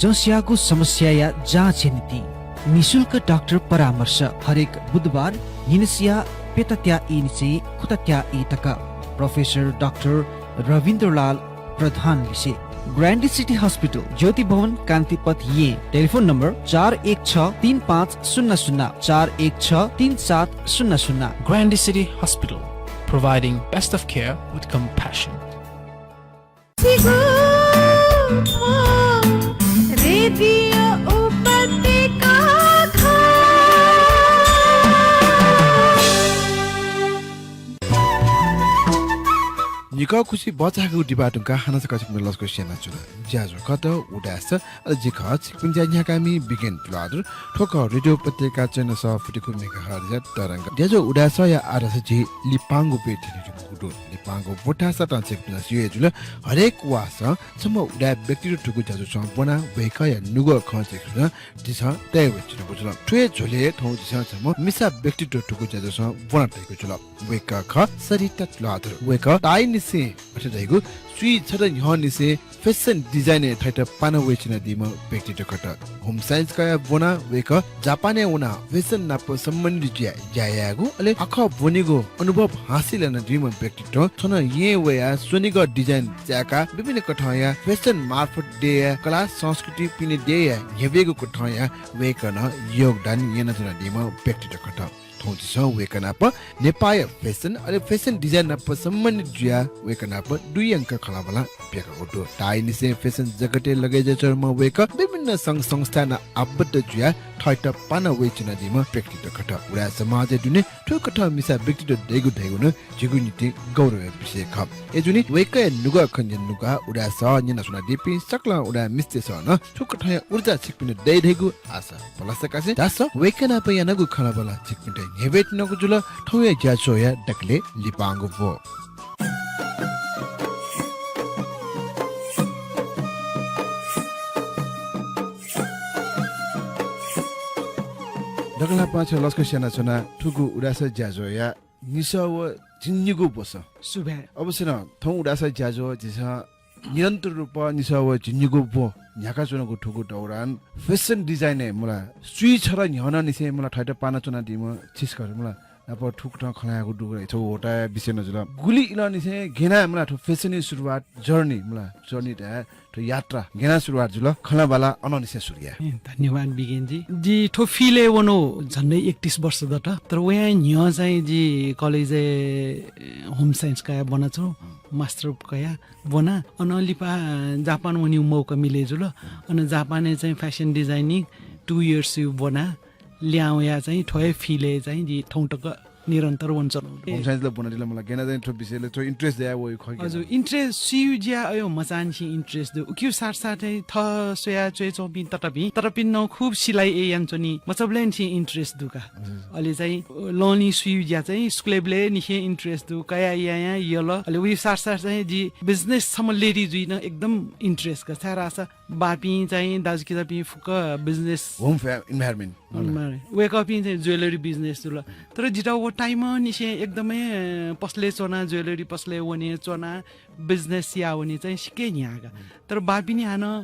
जँस्याःगु समस्याया जाँचया निंतिं निशुल्क डाक्टर परामर्श हरेक बुधबार न्हिनसिया प्यतात्या ई निसें खुतात्या ई तक। प्रोफेसर डाक्टर रविन्द्रलाल प्रधान लिसे। ग्रान्डी सिटी हस्पिटल, ज्योति भवन, कान्तिपथ, येँ। टेलिफोन नम्बर चार एक छ तीन पाँच शून्य शून्य, चार एक छ तीन सात शून्य शून्य। Grande City Hospital, providing best of care with compassion. Radio उपत्यका। निकः खुसि बचाःगु दिपा धुंकाः हानं छकः छिकपिनि लसकुस यानाच्वना। ज्याझ्वः खः उदाय् सः, अले जि खः छिकपिनि ज्या न्ह्याकामि बिगेन तुलाधर। थ्व खः रेडियो उपत्यका चय्न्हय् सः फुति खु मेगाहर्जया तरंग। ज्याझ्वः उदाय् सःया आधारय् झी लिपांगु ब्रेक थ्यने धुंकल। दु। लिपांगु ब्व धाःसा तं छिकपिन्सं स्यू हे जुल। हरेक वाःसं छम्ह उदाय् व्यक्तित्व थुगु ज्याझ्वलय् ब्वनाः वय्कःया नुगः खँ छिकपिन्सं झीसं तये वयाच्वनागु जुल। थ्व हे झ्वलय् थौं झीसं छम्ह मिसा व्यक्तित्व थुगु ज्याझ्वलय् ब्वना तयागु जुल। वय्कः खः सरिता तुलाधर। वय्कः ताःनिसें अथे धइगु स्वीछदँ न्ह्यःनिसें fashion design-य् थःत पाना वयाच्वनादीम्ह व्यक्तित्व खः। Home science कयाः ब्वनाः वय्कः जापानय् वनाः fashion नाप सम्बन्धित ज्या, ज्या यायेगु, अले आखः ब्वनेगु अनुभव हासिल यानादीम्ह व्यक्तित्वं थन येँय् वयाः स्वनिगः design चाय्काः विभिन्न कथंया fashion मार्फत देय्या कला संस्कृति पिने देय्या न्ह्यब्वयेगु कथंया वय्कलं योगदान यानाच्वनादीम्ह व्यक्तित्व खः। थौं झीसं वय्कः नाप नेपाःया fashion, अले fashion design नाप सम्बन्धित जुयाः वय्कः नाप दुई अंक खँल्हाबल्हा प्यंकागु दु। ताःनिसें fashion जगतय् लगे जुयाच्वंम्ह वय्कः विभिन्न संघ संस्थाय् नं आबद्ध जुयाः थःत पाना वयाच्वनादीम्ह व्यक्तित्व खः। उदाय् समाजय् दुने थुकथं मिसा व्यक्तित्व दइगु धइगु नं झीगु निंतिं गौरवया विषय खः। अय्जूगुलिं वय्कःया नुगः खँ न्यने धुंकाः उदाय् सः न्यनाच्वनादीपिं सकलें उदाय् मिस्तय्सं नं थुकथंया ऊर्जा छिकपिन्त दइ धइगु आशा। भलसा कासें धाःसा वय्कः नाप यानागु खँल्हाबल्हा छिकपिन्त न्ह्यब्वये धुनागु जुल। थौंया ज्याझ्वःया दकलय् लिपांगु ब्व। दकलय् पाखें लसकुस यानाच्वना थुगु उदाय् सः ज्याझ्वःया निसः व झिंनिगू ब्वसः। सुभाय्। अवश्य नं थौं उदाय् सः ज्याझ्वः झीसं निरन्तर रूपं निसः व झिंनिगू ब्व न्ह्याकाच्वनागु थुगु दौरान fashion design-य् मला स्वीछदँ न्ह्यःनिसें मला थःत पानाच्वनादीम्ह छिसकः मला नाप थुकथं खँ ल्हायेगु दु, छगू ह्वःताया विषय नं जुल। गुलि इलंनिसें गय् यानाः मला थ्व fashion-या सुरुवात journey मला journey धाये थ्व यात्रा गय् यानाः सुरुवात जुल, खँल्हाबल्हा अनंनिसें सुरु याये। ए, धन्यवाद बिगेन जी। जि थ्व field-य् वनागु झन्डै एकतीस वर्ष दत, तर वया न्ह्यः चाहिँ जि college-य्, ए, home science कयाः ब्वनाच्वना, master कयाः ब्वना। अनं लिपा जापान वनेगु मौका मिले जुल। अन जापानय् चाहिँ fashion designing two years-या ब्वना लिहां वयाः चाहिँ थ्व हे field-य् चाहिँ जि थौं तक निरन्तर वनाच्वनागु दु। Home science ला ब्वनादिल मला, गय् यानाः चाहिँ थ्व विषयलय् थ्व interest दयाः वःगु खः कि? हजुर, interest, स्वीगु ज्याय् अय् मचांनिसें interest दु। उकिया साथसाथै थः स्वयाः च्वय्च्वंपिं ततापिं, ततापिन्त नं खुब सिलाइ यानाच्वनी, मचाबलय्निसें interest दु का। हजुर। अले चाहिँ लंनि स्वीगु ज्या चाहिँ स्कूलय्बलय्निसें interest दु, कयाः यायां यल। अले उकिया साथसाथै चाहिँ जि business छम्ह lady जुइ नं एकदम interest का, छाय्धाःसा बापिं चाहिँ दाजुकिजापिं फुक्क business home fa-, environment। Environment। वय्कःपिं चाहिँ jewellery business जुल। तर जितः व time-निसें एकदमै पसलय् च्वना, jewellery पसलय् वने च्वना, business याः वने चाहिँ सिक्क न्ह्याः का। तर बापिनि हानं,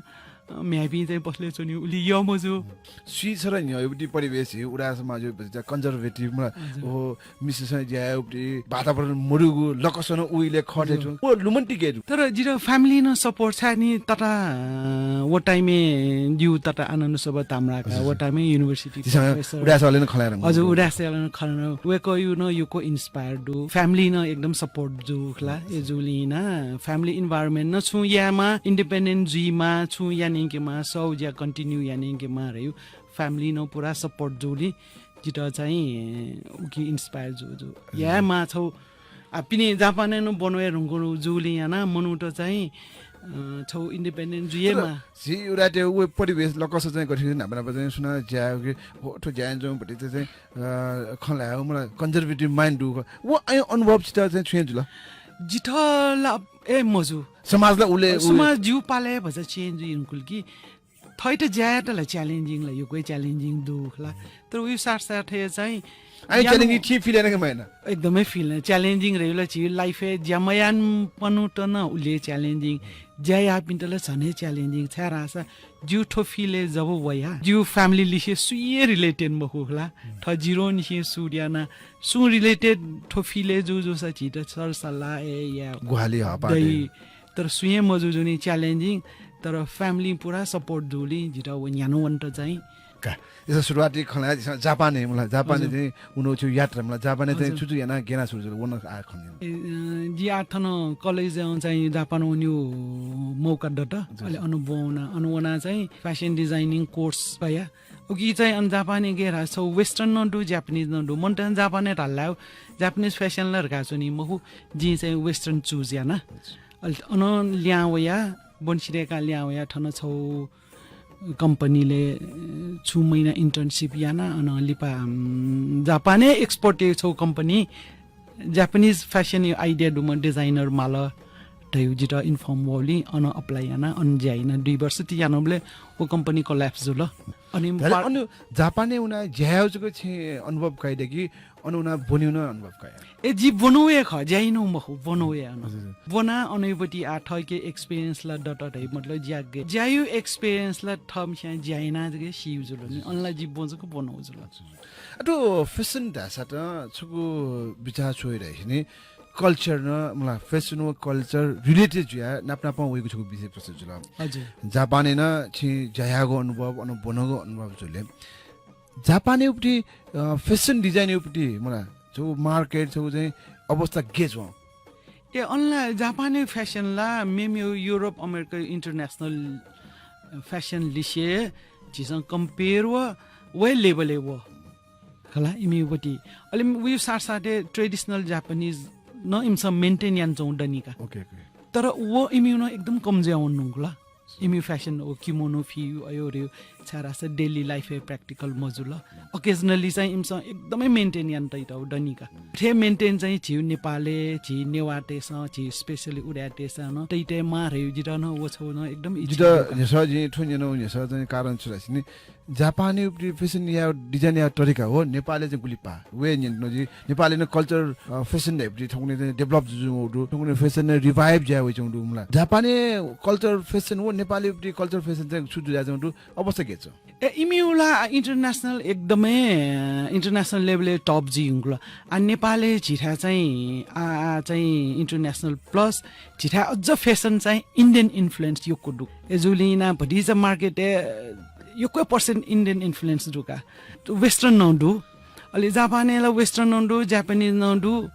अ, म्ह्याय्पिं चाहिँ पसलय् च्वनी, उलि यः मजू। स्वीछदँ न्ह्यःयागु परिवेश हे उदाय् समाजयागु conservative मला, हजुर। ओ, मिसासं ज्या यायेगु वातावरण मदुगु लकसं नं उइले खः थें च्वं। व लुमन्ति गय् दु। तर जितः family नं support, छाय् नि तता, अ, व time-य् जिगु तता आनन्द शोभा ताम्राकार, व time-य् university professor। उदाय् सलं नं खँ ल्हाये धुंकल। हजुर, उदाय् सलं नं खँ ल्हाये धुंकल। वय्कःयागु नं यक्व inspire दु। Family नं एकदम support जू खला। अय्जूगुलिं नं family environment नं छुं यायेमाः, independent जुइमाः, छुं यानागु माः, सःगु ज्या continue यानागु माः धइगु family नं पुरा support जूगुलिं जितः चाहिँ उकी inspire जू, जू। हजुर। यायेमाः छगू, आ, पिने जापानय् नं ब्वना वये धुंकूगु जूगुलिं यानाः मनूत चाहिँ, अ, छगू independent जुइमाः। झी उदाय्‌त व परिवेश लकसं चाहिँ गथे न्हापा न्हापा चाहिँ सुनां ज्या याःगु, हो, थ्व ज्या यानाच्वंगु भति चाहिँ, अ, खँ ल्हायेगु मला conservative mind दु। व अय् अनुभव छितः चाहिँ छुं जुल? जितः ला, ए, मजू। समाज ला उले, उले समाज जिगु पालय् भचा change जुइ धुंकल कि थःत ज्या यायेत ला challenging ला, यक्व हे challenging दु खला। तर उयो साथसाथै चाहिँ आइ यानु challenging थी feel याना कि मयाना? एकदमै feel याना। Challenging धइगु ला झी life-य् ज्या मयाःपिन्त नं उले challenging, ज्या याःपिन्त ला झन हे challenging। छाय्धाःसा जिगु थ्व field-य् जब वया, जिगु family लिसे सुइ हे related मखु खला। थः zero निसें सुरु याना, सुं related थ्व field-य् जू जूसा झीत सरसल्लाह हे या ग्वाहालि हःपाः दइ। दइ। तर सुं हे मजू जुनि challenging, तर family पुरा support जूगुलिं जितः व न्ह्याना वनेत चाहिँ। का, इसा सुरुवाती खँ ल्हाये झीसं जापानय् मला, जापानय् हजुर। चाहिँ उनो छु यात्रा मला, जापानय् चाहिँ हजुर। छु छु याना गेना सुरु जुल, वन आ खँ। ए, अ, जि आः थन college-य् चाहिँ जापान वनेगु मौका दत। हजुर। अले अन ब्वना, अन वना चाहिँ fashion designing course कया। उकी चाहिँ अन जापानय् गेरा छौ western नं दु, Japanese नं दु। मन त जापानय् धाल ला Japanese fashion ला धकाः च्वनी मखु, जिं चाहिँ western choose याना। हजुर। अले अन लिहां वया, बन्सिरेका लिहां वया थन छौ company-लय्, अ, छु महिना internship याना, अन लिपा, अम, जापानय् export-य् छौ company Japanese fashion-या idea दुम्ह designer माल धयागु जितः inform वःगुलिं अन apply याना, अन ज्या याना दुई वर्ष ति यानाबलय् व company collapse जुल। अनि अन जापानय् वनाः ज्या यायेगु जक छिं अनुभव कयादिया कि अन वनाः ब्वनेगु नं अनुभव कया? ए, जि ब्वनेगु हे खः, ज्या यानागु मखु, ब्वनेगु हे अन। हजुर, हजुर। ब्वनाः अनयापट्टि आः थःके experience ला दत धइ, मतलब ज्या गय्। ज्याया experience ला थःम्हस्यां ज्या यानाः जक सीगु जुल नि, अन ला जि ब्वं जक ब्वनेगु जुल। अथे fashion धाःसा त छकू बिचाः छु हे धाःसा नि culture नं, मला fashion व culture related जुयाः नाप नापं वइगु छकू विषय प्रस्तुत जुल। हजुर। जापानय् नं छिं ज्या याःगु अनुभव, अन ब्वनागु अनुभव जुल। जापानय् उपट्टि, अ, fashion design उपट्टि, मला छकू market, छकू चाहिँ अवस्था गय् च्वं? ए, अन ला जापानय् fashion ला मेमेगु Europe, America, international fashion लिसे झीसं compare व वहे level-य् वः। खला, इमिपट्टि। अले उयो साथ साथै traditional Japanese नं इमिसं maintain यानाच्वंगु दनि का। OK, OK। तर व इमिगु नं एकदम कम जुयावने धुंकल। इमिगु fashion व kimono फियु अयो रे छाय् धाःसा daily life-य् practical मजुल। Occasionally चाहिँ इमिसं एकदमै maintain याना तइतःगु दनि का। थथे maintain चाहिँ झीगु नेपालय्, झी नेवाःतय्सं, झी specially उरायतय्सं नं तइतय् माः धयागु जितः नं व छगू नं एकदम इच्छा जितः दु का। न्ह्यसः जिं थ्व न्यनागु न्ह्यसः चाहिँ कारण छु धाःसा नि जापानय् उपट्टि fashion यायेगु, design यायेगु तरिका व नेपालय् चाहिँ गुलि पाः। व हे न्यन, जि नेपालय् नं culture, अ, fashion धयागु उपट्टि थौंकन्हय् चाहिँ develop जुजुं वःगु दु, थौंकन्हय् fashion-य् revive जुया वइच्वंगु दु मला। जापानय् culture fashion व नेपालय् उपट्टि culture fashion चाहिँ छु जुयाच्वंगु दु, अवस्था गय् च्वं? ए, इमिगु ला international एकदमै, अ, international level-य् top जुइ धुंकल। आ, नेपालय् झीथाय् चाहिँ, आ, आ, चाहिँ international plus झीथाय् अझ fashion चाहिँ Indian influence यक्व दु। अय्जूगुलिं यानाः भतिचा market-य् यक्व percent Indian influence दु का। Western नं दु। अले जापानय् ला Western नं दु, Japanese नं दु।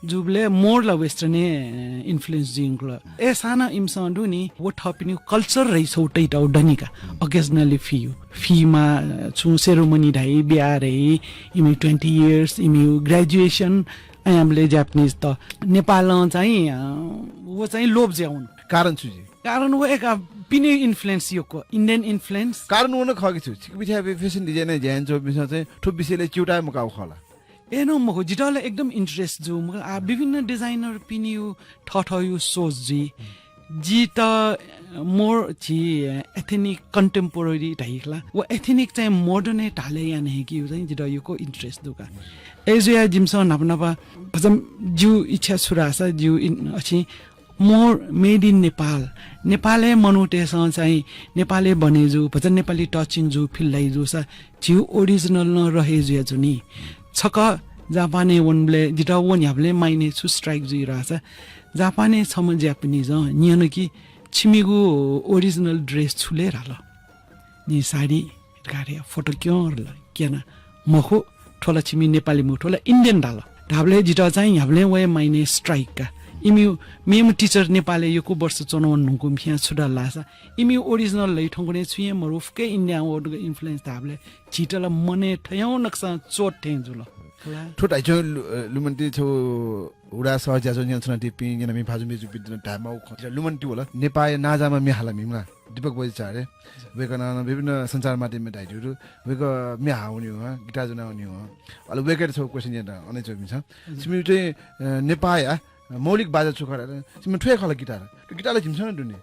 जूबलय् more ला Western-य् influence जुइ धुंकल। अय्सां नं इमिसं दु नि, व थःपिनिगु culture धयागु छगू तइतःगु दनि का। Occasionally फियु। फीमा छुं ceremony धाइ, ब्याहा धाइ, इमिगु twenty years, इमिगु graduation, अय्‌बलय् Japanese-त। नेपालं चाहिँ, अ, व चाहिँ लोप जुयावन। कारण छु जुइ? कारण व एक, अ, पिने influence यक्व, Indian influence। कारण व नं खः कि छु? छिकपिं थें fashion design-य् ज्या यानाच्वंपिन्सं चाहिँ थ्व विषयलय् च्यूताः मकाःगु खः ला? ए नं मखु, जितः ला एकदम interest जू, मखु, आ, विभिन्न designer-पिनिगु थःथःगु सोच जुइ। जितः more झी ethnic contemporary धाइ खला, व ethnic चाहिँ modern-य् ढालय् याना हयेकेगु चाहिँ जितः यक्व interest दु का। अय्जुयाः जिमिसं न्हापा न्हापा भचा जिगु इच्छा छु धाःसा जिगु इन-, अछि more made in Nepal। नेपालय् मनूतय्सं चाहिँ नेपालय् बने जू, भचा नेपाली touching जू feel लाइ जूसा झीगु original नं रहे जुया जुनि। छकः जापानय् वनबलय् जितः व न्ह्याबलें mind-य् छु strike जुइ धाःसा जापानय् छम्ह Japanese-ं न्यन कि छिमिगु original dress छु ले धाल। जिं साडी कारे photo क्यं धाल, क्यना। मखु, थ्व ला छिमि नेपाली मखु, थ्व ला Indian धाल। धाबलय् जितः चाहिँ न्ह्याबलें वया mind-य् strike का। इमिगु मेम्ह teacher नेपालय् यक्व वर्ष च्वनावन धुंकूम्ह खियां छु धाल धाःसा, इमिगु original ला थौंकन्हय् छुं हे मरु, फुक्क India-ं वःगु influence धाबलय् झीत ला मनय् थय् नं नकसं चोट थें जुल। थ्व धाइच्वं लु-, अ, लुमन्ति छगू उदास ज्याझ्वः न्यनाच्वनादीपिं न्यनामि भाजु मय्जुपिन्त नं धायेमाःगु खँ। लुमन्ति वल, नेपाःया नांजाःम्ह म्ये हालामि मला दीपक बज्राचार्य। वय्कलं नं विभिन्न सञ्चार माध्यमय् धयादीगु दु। वय्कः म्ये हाः वनीगु हं, guitar ज्वना वनीगु हं। अले वय्कःयात छगू question यात अन च्वंपिन्सं। छिमि चाहिँ, अ, नेपाःया मौलिक बाजा छु खः धाःसा, छिमि थ्व हे खः ला guitar। थ्व guitar ला झिमिसं नं दु नि।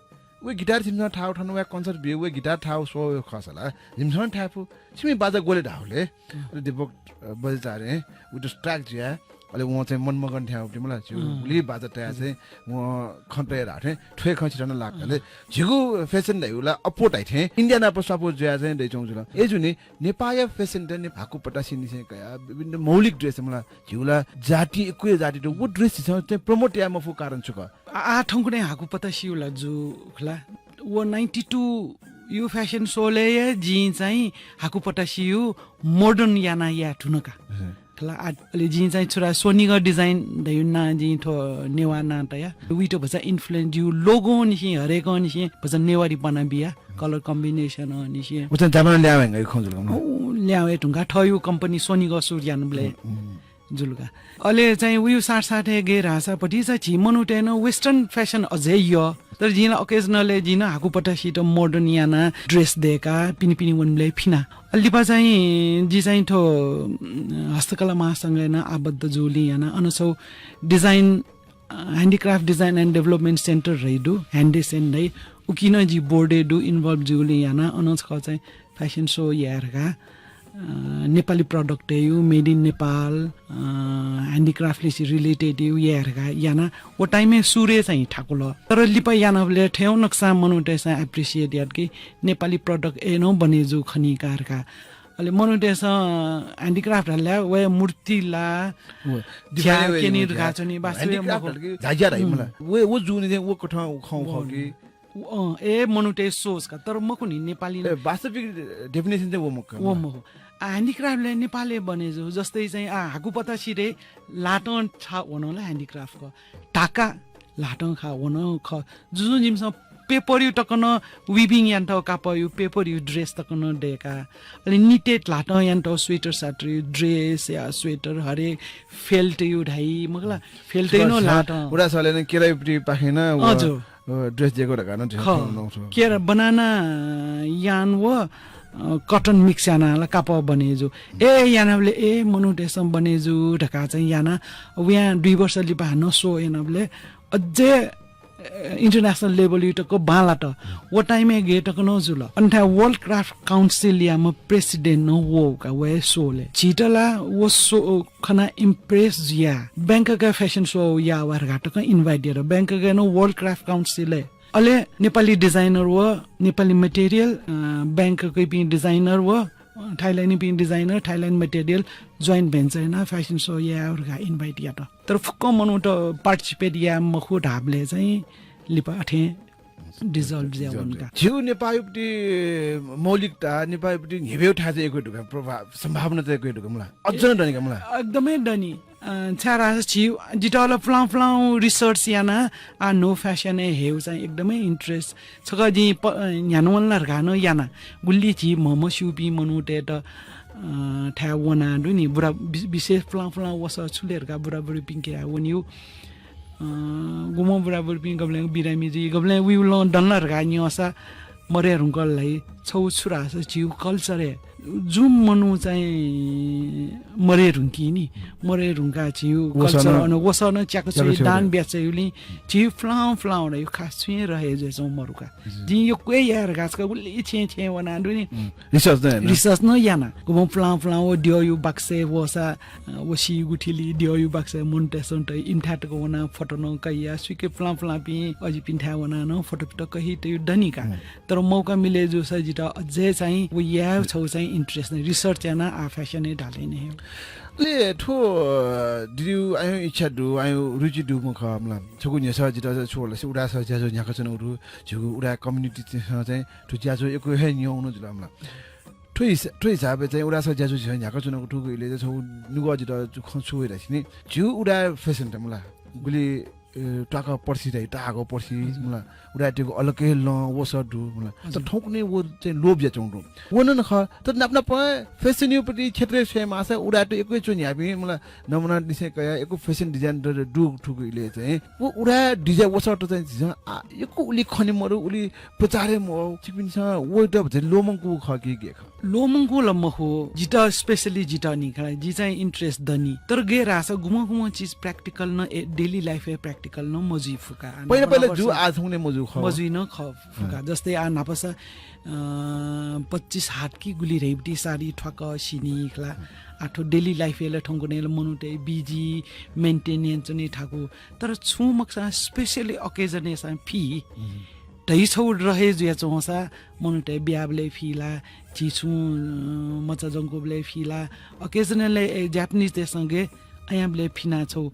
व guitar छिमिसं थाःगु थन वया concert बियाः व guitar थाःगु show खःसा ला झिमिसं नं थाये फु। छिमि बाजा ग्वले धाःगुलिं अले दीपक, अ, बज्राचार्य, व त strike जुया। अले वं चाहिँ मनमगन थें उब्दी मला, झीगु गुलि बाजा तया चाहिँ वं खँ तया धाःथें थ्व हे खँ छितः नं लाक। अले झीगु fashion धयागु ला अप्वः धाइथें India नाप स्वापू जुया चाहिँ दइच्वंगु जुल। अय्जुनि नेपाःया fashion त ने हाकु पतासिनिसें कया विभिन्न मौलिक dress मला, झीगु ला जाति यक्व जाति दु, व dress झीसं चाहिँ promote याये मफु कारण छु खः? आ, आ, थौंकन्हय् हाकु पतासियु ला जू खला। व ninety two यु fashion show-लय् हे जिं चाहिँ हाकु पतासियु modern याना याये धुन का। खला, आ, अले जिं चाहिँ छुरा स्वनिगः design धयु नां जिं थ्व नेवाः नां तया। उइत भचा influence दियु logo निसें, हरेक निसें भचा नेवारी बना बिया, color combination निसें। व चाहिँ जापान ल्यावंगु खँ जुल का। उ, ल्यावंगु धुंका थयु company स्वनिगः सुरु यानाबलय्। जुल का। अले चाहिँ उयो साथ साथै गय् धाःसा भतिचा झी मनूतय् नं western fashion अझै यः। तर जिं ला occasionally जिं नं हाकुपतासित modern याना dress दय्‌का पिने पिने वनेबलय् फिना। अले लिपा चाहिँ जि चाहिँ थ्व, अ, हस्तकला महासंघय् नं आबद्ध जूलिं याना अन छौ design, अ, handicraft design and development center धइ दु, Handesen धइ। उकी नं जि board-य् दु, involve जूलिं याना अन छकः चाहिँ fashion show याये धकाः, अ, नेपाली product-य् यु, made in Nepal, अ, handicraft लिसे related यु याये धकाः याना। व time-य् सुरुइ चाहिँ थाकुल। तर लिपा यानाबलय् थें नक्सा मनूतय्‌सं appreciate यात कि नेपाली product ए नं बने जू खनी का धकाः। अले मनूतय्‌सं handicraft हल्ला, वया मूर्ति ला, व झ्या define क्यनी वया धकाः च्वनी, वास्तवय् handicraft मखु। हल कि झाझ्या धाइ हम्म। मला। व, व जूनि चाहिँ व कथं व खँ व खः कि उ, अँ, ए, मनूतय् सोच का, तर मखु नि, नेपाली ए, वास्तविक definition चाहिँ व मखु का। व मखु। आ, handicraft-ले नेपालय् बने जू, जस्तै चाहिँ, आ, हाकुपतासिरे लातं छा वन ला handicraft क। ढाका लातं खा वन ख। जुजुं जिमिसं paper-यु तक नं weaving यानातःगु कापःयु paper-यु dress तक नं दय्‌का। अले knitted लातं यानातःगु sweater साटरयु dress या sweater हरेक felt-यु धाइ, मखु ला, felt-यु नं लातं। उदास हले नं केरायुपट्टि पाखें नं व अँ, जु। अ, dress दिएको धकाः नं खः। ठाउँ नौ छ। केरा banana yarn व, अ, cotton mix याना ला कापः बने जु। ए, यानाबलय् ए, मनूतय्‌सं बने जु धकाः चाहिँ याना। अब यहाँ दुई वर्ष लिपा हानं show यानाबलय् अझै, अ, international level-यु तक बांलात। व time-य् गय् तक नं जुल। अन थाय् World Craft Council-याम्ह president नं वःगु का वया show-लय्। झीत ला व show खना impress जुया Bangkok-य् fashion show याः वा धकाः तकं invite यात। Bangkok-य् नं World Craft Council-य्। अले नेपाली designer व नेपाली material, अ, Bangkok-य् पिं designer व, अ, Thailand-य् पिं designer, Thailand material joint venture याना fashion show याये धकाः invite यात। तर फुक्क मनूत participate याये मखु धाःबलय् चाहिँ लिपा अथें dissolve जुया वन का। झीगु नेपाःयुपट्टि मौलिकता, नेपाःयुपट्टि न्ह्यब्वय् थाय् चाहिँ यक्व दु का, प्रभाव, सम्भावना चाहिँ यक्व दु का मला। अझ नं दनि का मला। एकदमै दनि। अ, छाय् धाःसा झी, जितः ला फुलां फुलां research याना, आ, न्हू fashion-य् हयेगु चाहिँ एकदमै interest। छकः जिं प-, अ, न्ह्यानावनेला धकाः नं याना। गुलि झी म्हमस्यूपिं मनूतय्‌त, अ, थाय् वना दु नि, बुरा-, वि-, विशेष फुलां फुलां वसः छु ले धकाः बुराबुरीपिंके हाय् वनीगु। अ, गुम्ह बुराबुरीपिं गबलें बिरामी जुइ, गबलें उइगु लं दन ला धकाः न्यंसा मरय् धुंकल धाइ। छगू छु धाःसा झीगु culture-य् जुम्ह मनू चाहिँ मरय् धुंकी नि, मरय् धुंकाः झीगु वसः culture नं, अन वसः नं च्याका च्याका च्वइ, च्वइ दान रे। ब्याहा च्वइगुलिं झी फुलां फुलां वनायु खास छुं हे रहे जुयाच्वं मरु का। जिं यक्व हे याये धकाः छकः गुलि छेँय् छेँय् वना दु नि। हम्म। Research नं याना। Research नं याना। गुम्ह फुलां फुलां व द्यःयु बक्सय् वःसा, अ, व सीगु थिलि द्यःयु बक्सय् मनूतय्‌सं तइ, इमिथाय् तक वनाः photo नं कयाः सुइके फुलां फुलांपिं अजिपिन्थाय् वनाः नं photo photo कहितयु दनि का। हम्म। तर मौका मिले जूसा जितः अझै चाहिँ व याये छगू चाहिँ interest नं, research याना आ fashion-य् ढाले नि हे। ले थ्व, अ, दिदिउ आयु इच्छा दु, आयु रुचि दुम्ह खः मला। छगू न्ह्यसः जितः छु होला से उदास ज्याझ्वः न्ह्याकाच्वनागु दु, झीगु उदाय् community-स चाहिँ थ्व ज्याझ्वः यक्व हे न्यंगु जुल मला। थ्व हिसा-, थ्व हिसाबय् चाहिँ उदाय् ज्याझ्वः झीसं न्ह्याकाच्वनागु थुगु इलय् चाहिँ छगू नुगः जितः खँ छु वइ धाःसा नि, झीगु उदाय् fashion त मला गुलि, ए, त्वाःक पर्सि धाइ, ताःहाकः पर्सि मला, उदाय्‌तय्‌गु अलग हे लं वसः दु मला। तर थौंकन्हय् व चाहिँ लोप जुयाच्वंगु दु। व नं खः, तर नाप नाप fashion-युपट्टि क्षेत्रय् स्वये माःसा उदाय्‌त यक्व च्वन्ह्यापिं मला, नमुना निसें कयाः यक्व fashion design द-, द-, दु थुगु इलय् चाहिँ व उदाय् design वसःत चाहिँ झीसं आ, यक्व उलि खने मरु, उलि प्रचार हे मवः। छिकपिन्सं वयात भचा लोमंकूगु खः कि गय् खः? लोमंकूगु ला मखु, जितः specially जितः नि खला, जि चाहिँ interest दनि। तर गय् धाःसा गुम्ह गुम्ह चिज practical नं, ए, daily life-य् practical नं मजुइ फु का। पहिला पहिला जु, आः थौंकन्हय् मजू खः। मजुइ नं खः फु का। जस्तै आ न्हापासा, अ, पच्चिस हात कि गुलि धइबलय् सारी थ्वाक सिनि खला। आ थ्व daily life-य् ला थौंकन्हय् ला मनूतय् busy, maintain यानाच्वने थाकु। तर छुं मखुसां specially occasion-य् सां फि। धइ छगू रहे जुयाच्वंसा मनूतय् ब्याहाबलय् फि ला, झी छुं, अ, मचा जंकुबलय् फि ला, occasionally, ए, Japanese-तय्‌सं गय् अयाबलय् फिना छगू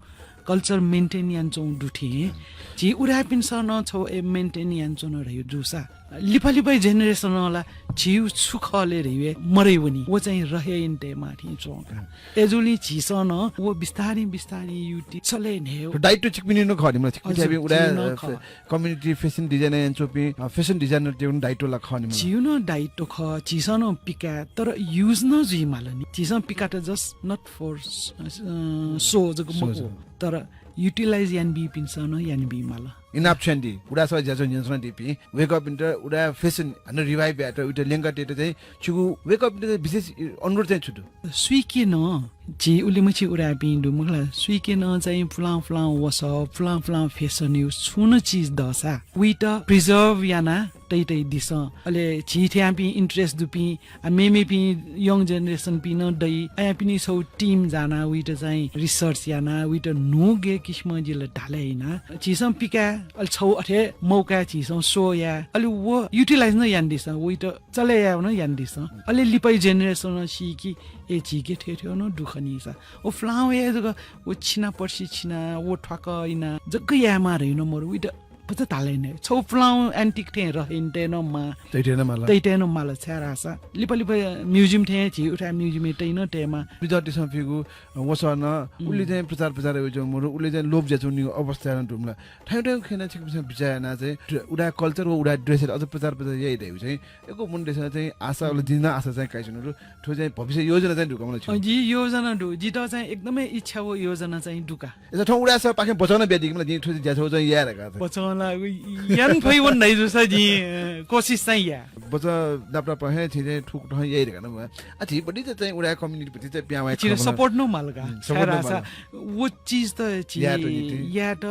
culture maintain यानाच्वंगु दु थें, झी उदाय्‌पिन्सं नं छगू, ए, maintain यानाच्वन धइगु जूसा, लिपा लिपा generation ला झीउ छु खः ले धइबे मरय् वनी। व चाहिँ रहे यानातयेमाः थें च्वं का। अय्जूगुलिं झीसं नं व बिस्तारं बिस्तारं YouTube चले न्ह्यः। दायित्व छिकपिनि नं खः नि मला, छिकपिं हजुर, थ्यापिं उदाय्, झीउ नं अ, खः। Community fashion design यानाच्वंपिं, अ, fashion designer-तय्गु नं दायित्व ला खः नि मला। झीउ नं दायित्व खः, झीसं नं पिकाये, तर use नं जुइमाल नि। झीसं पिकात just not for, अ, show जक show मखु, जक। तर utilize यानाबीपिन्सं नं यानाबीमाल। इनाप छ्वयादी, उदाय् सभाय् ज्याझ्वः न्यनाच्वनादीपिं वय्कःपिन्त उदाय् fashion हानं revive यायेत, उइत ल्यंकातयेत चाहिँ छिगु वय्कःपिन्त चाहिँ विशेष अनुरोध चाहिँ छु दु? सुइके नं, झी उलिमछि उदाय्‌पिं दु मखु ला, सुइके नं चाहिँ पुलां पुलां वसः, पुलां पुलां fashion-यु छुं नं चिज दःसा उइत preserve याना तइतइदिसँ। अले झी थ्यापिं interest दुपिं, आ, मेमेपिं young generation-पिं नं दइ। अय्‌पिनि छौ team जाना उइत चाहिँ research याना उइत न्हूगु किसिमं जिल ढाले याना झीसं पिकाये, अले छौ अथे मौकाय् झीसं show याये। अले व utilize नं यानादिसँ, उइत चले याये नं यानादिसँ। अले लिपायु generation नं सीकि, ए, झीके थेथेव नं दु खनिसा। व पुलां वये जक, व छिना पर्सि छिना, व थ्वाक इना, जक यायेमाः धइगु नं मरु, उइत भचा धाले नं। छौ पुलां antique थें रहे यानातये नं माः। तइतये नं माल। तइतये नं माल, छाय् धाःसा लिपा लिपा museum थें झी उथाय् museum-य् तइ नं तयेमाः। बिजतिसं पिगु वसः नं, उम। उलि चाहिँ प्रचार प्रसार याइच्वंगु मरु, उलि चाहिँ लोप जुयाच्वंगु अवस्था नं दु मला। थौं थौं खँ याना छिकपिन्सं बिचाः याना चाहिँ उदाय् culture व उदाय् dress अझ प्रचार प्रसार याइ धइगु चाहिँ यक्व मनूतय्सं चाहिँ आशा, उम। अले जिं नं आशा चाहिँ काइच्वनागु दु। थ्व चाहिँ भविष्य योजना चाहिँ दु का मला छिगु? अँ, जि योजना दु। जित चाहिँ एकदमै इच्छा व योजना चाहिँ दु का। अय्सा थौं उदाय् सभापाखें बचं नं बियादीकि मला, जिं थ्व ज्याझ्वः चाहिँ याये धकाः चाहिँ। बचं ला याना फइ वन धाइ जूसा जिं, अ, कोसिस चाहिँ याये। बचं नापनापं हे छिं चाहिँ थुकथं याइ धकाः नं मला। आ, झी बलि चाहिँ उदाय् community भति चाहिँ पिहां वये झीत खँ मला। Support नं माल का। उम, support नं माल। व चिज त झी यायेत निंतिं। यायेत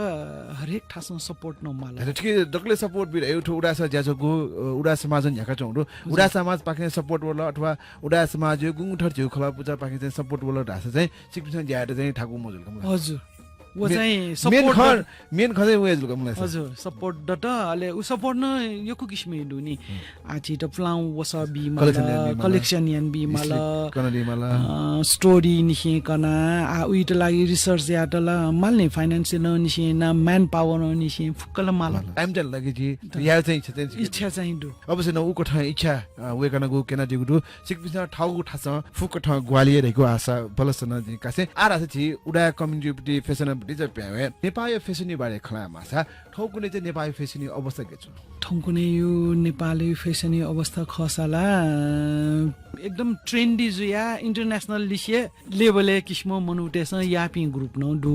हरेक थासं support नं माल। झीत ठीक दकले support बी धइगु थ्व उदाय् सभाया ज्याझ्वःगु, अ, उदाय् समाजं न्ह्याकाच्वंगु दु। हजुर। उदाय् समाजपाखें support वल अथवा उदाय् समाजया गुंगू थर झीगु खलःपुचःपाखें चाहिँ support वल धाःसा चाहिँ छिकपिन्सं ज्या यायेत चाहिँ थाकु मजुल का मला। हजुर। व चाहिँ main support खँ, दत। Main खँ चाहिँ व हे जुल का मला। हजुर, support दत, अले उ support नं यक्व किसिमं दु नि। हुँ। आ, झीत पुलां वसः बीमाल, collection याना बीमाल। Collection याना बीमाल। Slip कना दीमाल। अ, story निसें कना, आ, उइत लागि research यायेत ला माल नि, finance नं निसें ना, manpower नं निसें, फुक्क ला माल। माल। Time चाहिँ लागि झी, त याये चाहिँ इच्छा चाहिँ इच्छा चाहिँ दु। अवश्य नं उकथं इच्छा, अ, वय्कलं क्यनादीगु दु। छिकपिन्सं थःगु थासं फुक्कथं ग्वाहालि याइ धइगु आशा बलस नं जिं कासें। आः धाःसा झी उदाय् community fashion भतिचा पिहां वये। नेपाःया fashion-या बारे खँ ल्हायेमाःसा थौंकन्हय् चाहिँ नेपाःया fashion-या अवस्था गथे च्वं? थौंकन्हय्‌या नेपाःया fashion-या अवस्था खःसा ला, अ, एकदम trendy जुया international लिसे level-या किसिमं मनूतय्सं याःपिं group नं दु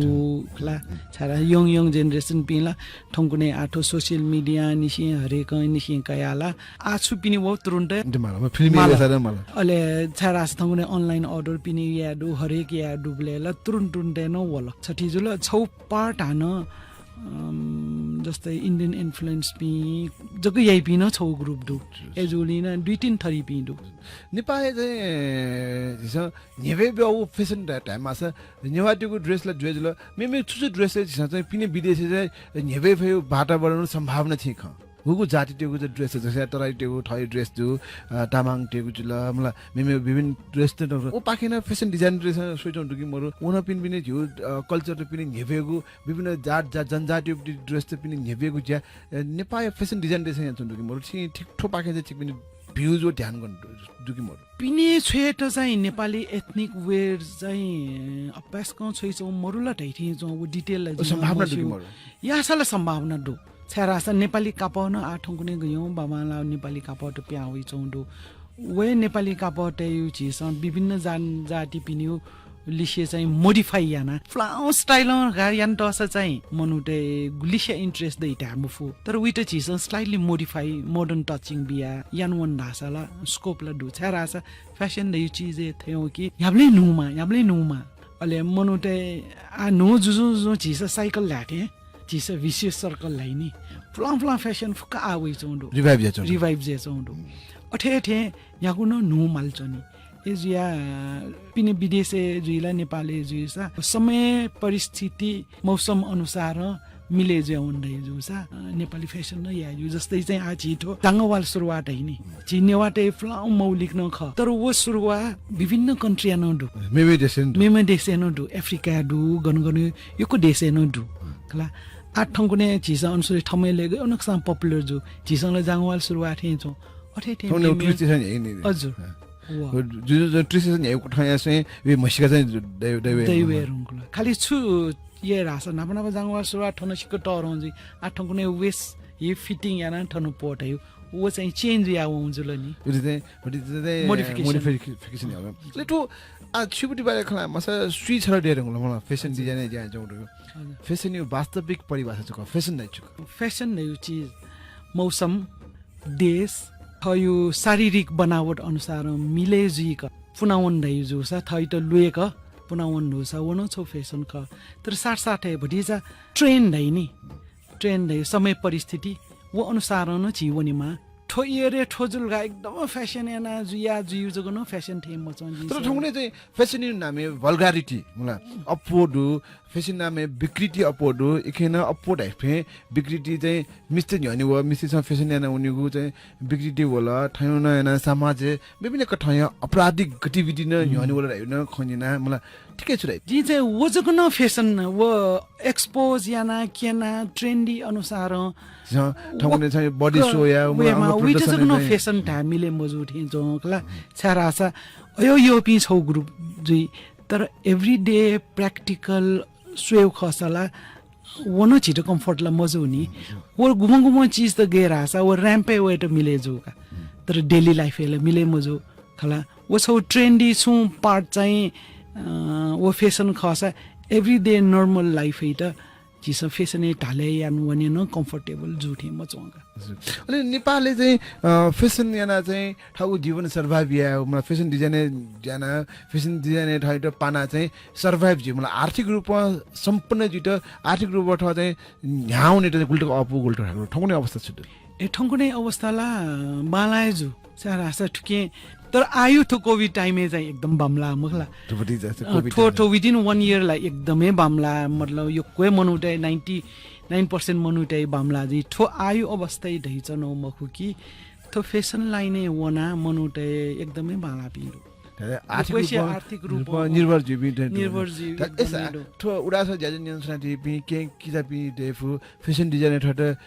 खला। छाय् धाःसा young, young generation-पिं ला थौंकन्हय् आः थ्व social media निसें हरेकं निसें कयाः ला आः छु पिने वः तुरुन्त। दु माल, म film माल। अले छाय् धाःसा थौंकन्हय् online order पिने याये दु, हरेक याये दुबलय् ला तुरुन्त तुरुन्त नं वल। छथी जुल, छौ part हानं, अम, जस्तै Indian influence-पिं जक याइपिं नं छौ group दु। अय्जूगुलिं नं दुई तीन थरीपिं दु। नेपाःया चाहिँ झीसं न्ह्यब्वये ब्वयागु fashion धायेमाःसा नेवाःतय्गु dress ला जुया जुल। मेमेगु छु छु dress झीसं चाहिँ पिने विदेशय् चाहिँ न्ह्यब्वये फइगु वातावरण सम्भावना छिं खं? गुगु जातितय्गु चाहिँ dress, जस्तै तराईतय्गु थःगु dress दु, अ, तामाङतय्गु जुल, मला मेमेगु विभिन्न dress त दु। व पाखें नं fashion designer-तय्सं स्वयाच्वंगु दु कि मरु? व नं पिने पिने झीगु, अ, culture त पिने न्ह्यब्वयेगु विभिन्न जात, जात, जनजातिया dress त पिने न्ह्यब्वयेगु ज्या, अ, नेपाःया fashion designer-तय्सं यानाच्वंगु दु कि मरु? छिं ठीक थ्व पाखें चाहिँ छिकपिनि views व ध्यान गन दु, दु कि मरु? पिने छ्वयेत चाहिँ नेपाली ethnic wear चाहिँ अपाय्सकं छ्वयाच्वंगु मरु ला धइथें च्वं, व detail ला जिं सम्भावना दु कि मस्यू। मरु? याःसा ला सम्भावना दु। छाय् धाःसा नेपाली कापड नं आः थौंकन्हय् गय् बांबांलाःगु नेपाली कापड त पिहां वइच्वंगु दु। व हे नेपाली कापडतय् झीसं विभिन्न जनजातिपिनिगु लिसे चाहिँ modify याना, पुलां style-ं गा याना तःसा चाहिँ मनूतय् गुलिसे interest दइ धाये मफु। तर उइत झीसं slightly modify, modern touching बिया याना वन धाःसा ला scope ला दु। छाय् धाःसा fashion धइगु चिज हे थय्गु कि न्ह्याबलें न्हूमाः, न्ह्याबलें न्हूमाः। अले मनूतय् आः न्हू जुजुं जुजुं झीसं cycle ल्हाये थें झीसं vicious circle ल्हाइ नि। पुलां पुलां fashion फुक्क आः वइच्वंगु दु। Revive जुयाच्वंगु दु। Revive जुयाच्वंगु दु। अथे थें न्ह्यागु नं न्हू माल च्वनी। अय्जुया पिने विदेशय् जुइ ला नेपालय् जुइसा समय परिस्थिति मौसम अनुसार मिले जुया वन धाइ जूसा, अ, नेपाली fashion नं याये ज्यू। जस्तै चाहिँ आः झी थ्व जांगवाल सुरुवात धाइ नि। झी नेवाःतय् पुलां मौलिक नं खः। तर व सुरुवात विभिन्न country-या नं दु। मेमे देशय् नं दु। मेमे देशय् नं दु। Africa-य् दु, गन गन यक्व देशय् नं दु। खला। आ थौंकन्हय् झीसं अनुसुली थमय् लेगय् अनकसां popular जू। झीसं ला जांगवाल सुरुवात हे च्वं। अथे थें थौंकन्हय् मेमेगु टुरिस्ट स्टेसन हे नि। हजुर। हाँ। वा। वो जु-, जु-, जु-, टुरिस्ट स्टेसन हे कुठां या स्वयं वे म्हसिका चाहिँ जु-, दैव, दैव दैव रुंकुला। खाली छु ये रासा नापा नापा जांगवाल सुरुवात थन सिक्क तःधं जुइ। आ थौंकन्हय् वेस हे fitting याना थन पोत हे। वो चाहिँ change या वं जुल नि। उति चाहिँ, उति चाहिँ modification। Modification यावं। ले तो आ छिबुटी बारे खला मसा सुई छरा दे रंगला मला fashion design या जां जौं दु। हजुर। Fashion यो वास्तविक परिभाषा छु का? Fashion नै छु का? Fashion नै यो चीज मौसम, देश, थयो शारीरिक बनावट अनुसार मिले जुइक पुनावन धइ जूसा थइत लुएक पुनावन धूसा वन छौ fashion ख। तर साथ साथै भटिचा trend धइ नि। Trend धइ समय परिस्थिति वो अनुसार न झी वनेमा। थो year थो जुल गा एकदम fashion याना जुया जुयु जगन fashion थे मचन जी। तर थौंकन्हय् चाहिँ fashion नामे vulgarity मला अप्पो दु। Fashion नामे विकृति अप्पो दु, इखेन अप्पो धाइफें विकृति चाहिँ मिस्ते न्ह्यःने व मिस्तेसं fashion याना उनिगु चाहिँ विकृति वल, थयौन याना समाज विभिन्न कथंया आपराधिक गतिविधि न न्ह्यःने वल धाइउ न खनिना मला ठिकै छु धाइ। जी चाहिँ वो जक न fashion वो expose याना केना trendy अनुसार थौंकन्हय् चाहिँ body show या उमा उइ जक न fashion था मिले मजू थें जौं खला छारासा अयो योपिं छौ group जुइ। तर everyday practical स्वयेगु खःसा ला वन झीत comfort ला मजू नि। व गुम्ह गुम्ह चीज त गय् धाःसा व ramp-य् वयेत मिले जू का। तर daily life-य् ला मिले मजू खला। व छौ trendy सुं part चाहिँ, अ, व fashion खःसा everyday normal life-य् त झीसं fashion-य् ढाले यान वने न comfortable जू थें मचुं का। हजुर। अले नेपालय् चाहिँ, अ, fashion याना चाहिँ थःगु जीवन survive या, मतलब fashion design याना, fashion design थःत पाना चाहिँ survive जुइ, मतलब आर्थिक रूपं सम्पन्न जुइत आर्थिक रूपं थः चाहिँ न्ह्याउने त गुल्टक अपु गुल्टक ठाकुर थौंकन्हय् अवस्था छु दु? ए, थौंकन्हय् अवस्था ला बांलाये जु। सारा आशा थुके, तर आयु थो COVID time-य् चाहिँ एकदम बांमला मखला। थुपति जा अ, COVID थो, time। थो within one year ला एकदमै बांमला, मतलब यक्व मनूतय् ninety nine percent मनूतय् बांमला जि। थो आयु अवस्था धैचनो मखु कि थो fashion line-य् वना मनूतय् एकदमै बांलापिं दु। आर्थिक रूपं, आर्थिक रूपं निर्भर जुइपिं दु। निर्भर जुइपिं दु। थो उदास ज्याजु नियन्त्रण दिपिं के किताबी देफु fashion design थत, अ,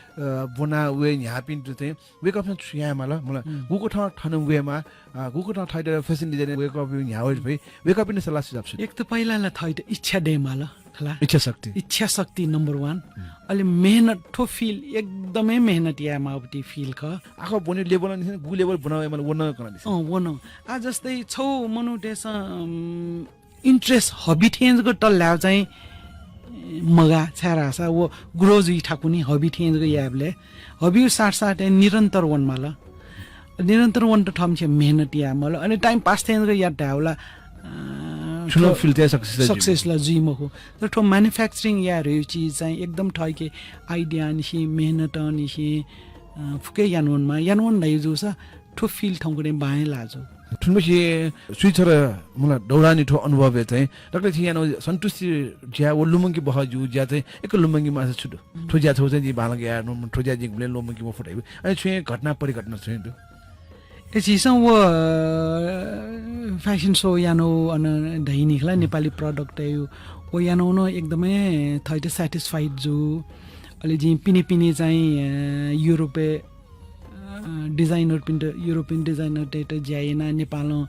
बना वे न्ह्यापिं दु चाहिँ वेकपिं छु याये माल? मला गुकथं थन वेमा, अ, गुकथं थैत fashion design वेकपिं न्ह्यावे भई वेकपिं सल्लाह सुझाव छु? एक त पहिला ला थैत इच्छा दे माल खला। इच्छा शक्ति। इच्छा शक्ति number one। अले मेहनत थो field एकदमै मेहनत याये मावती field ख। आखो बोनी level निसें गु level बनावे माल वन कना दिस। अँ, वन। आ जस्तै छौ मनूतय्सं, अम, interest hobby थें जक तल्लाव चाहिँ मगा छाय् धाःसा व grow जुइ थाकुनि hobby थें जक यायेबले hobby साथ साथ निरन्तर वन माल। निरन्तर वन त थम छे मेहनत या माल। अनि time pass थें जक या धावला, अ, छुलो field थें success ला जुइ मखु। तर थो manufacturing या रे चीज चाहिँ एकदम थैके idea निसें मेहनत निसें, अ, फुके यानवन मा यानवन धाइ जुसा थो field थौंकन्हय् बांय् लाजु। थुनबसी सुइछर मुला दौरानी थो अनुभव चाहिँ डाक्टर थियानो सन्तुष्टि ज्या व लुमंकी बह जु ज्या चाहिँ एक लुमंकी मासा छु दु। थो ज्या थो चाहिँ जि बालक या थो ज्या जि गुले लुमंकी मफुत। अनि छुए घटना परिघटना छुए दु। ए झीसं व fashion show यानो अन धैनिखला नेपाली product यु व यानो न एकदमै थैत satisfied जु। अले जि पिने पिने चाहिँ, अ, युरोपे अ, designer पिन्त, European designer तय्त ज्या याना नेपालं, अ,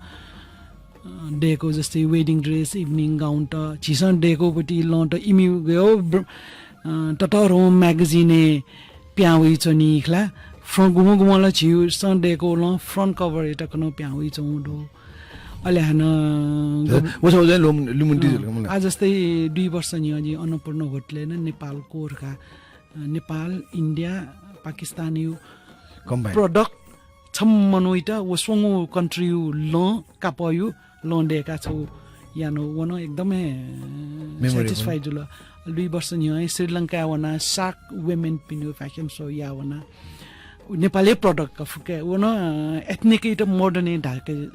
दय्को जस्तै wedding dress, evening gown त, झीसं दय्कोपति लं त इमि गयो, ब्र-, अ, ततःधं magazine-य् प्यां वइच्वनी खला। Front गुम्ह गुम्ह ला झीसं दय्को लं front cover-य् तक नं प्यां वइच्वंगु दु। अले हानं वसौ चाहिँ लुम-, लुमन्ति अ, जुल का मला। आ जस्तै दुई वर्ष न्ह्यः जि अन्नपूर्ण होटलय् न नेपाल कोरका नेपाल, इन्डिया, पाकिस्तान यु combine। Product छम्ह मनूइत व स्वंगू country यु लं कापः यु लं दय्का छौ यानो वन एकदमै memorable। Satisfied जुल। दुई वर्ष न्ह्यः श्रीलंका वना Shark Women पिनु fashion show या वना। नेपाली product का फुके वन ethnic इत modern ए ढाके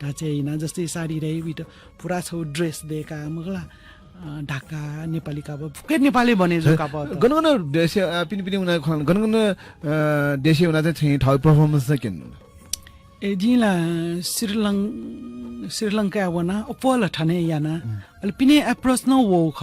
ढाचे याना जस्तै साडी रे वित पुरा छौ dress दय्का मगला। अ, ढाका, नेपाली कापड, फुक्कै नेपाली बने जो कापड त। गन गन देशय्, अ, पिने पिने उना खन, गन गन, अ, देशय् उना चाहिँ थौ performance चाहिँ केन। ए, जिं ला श्रीलं-, श्रीलंका वना, अप्वः ला थने याना। अले पिने approach न वो ख।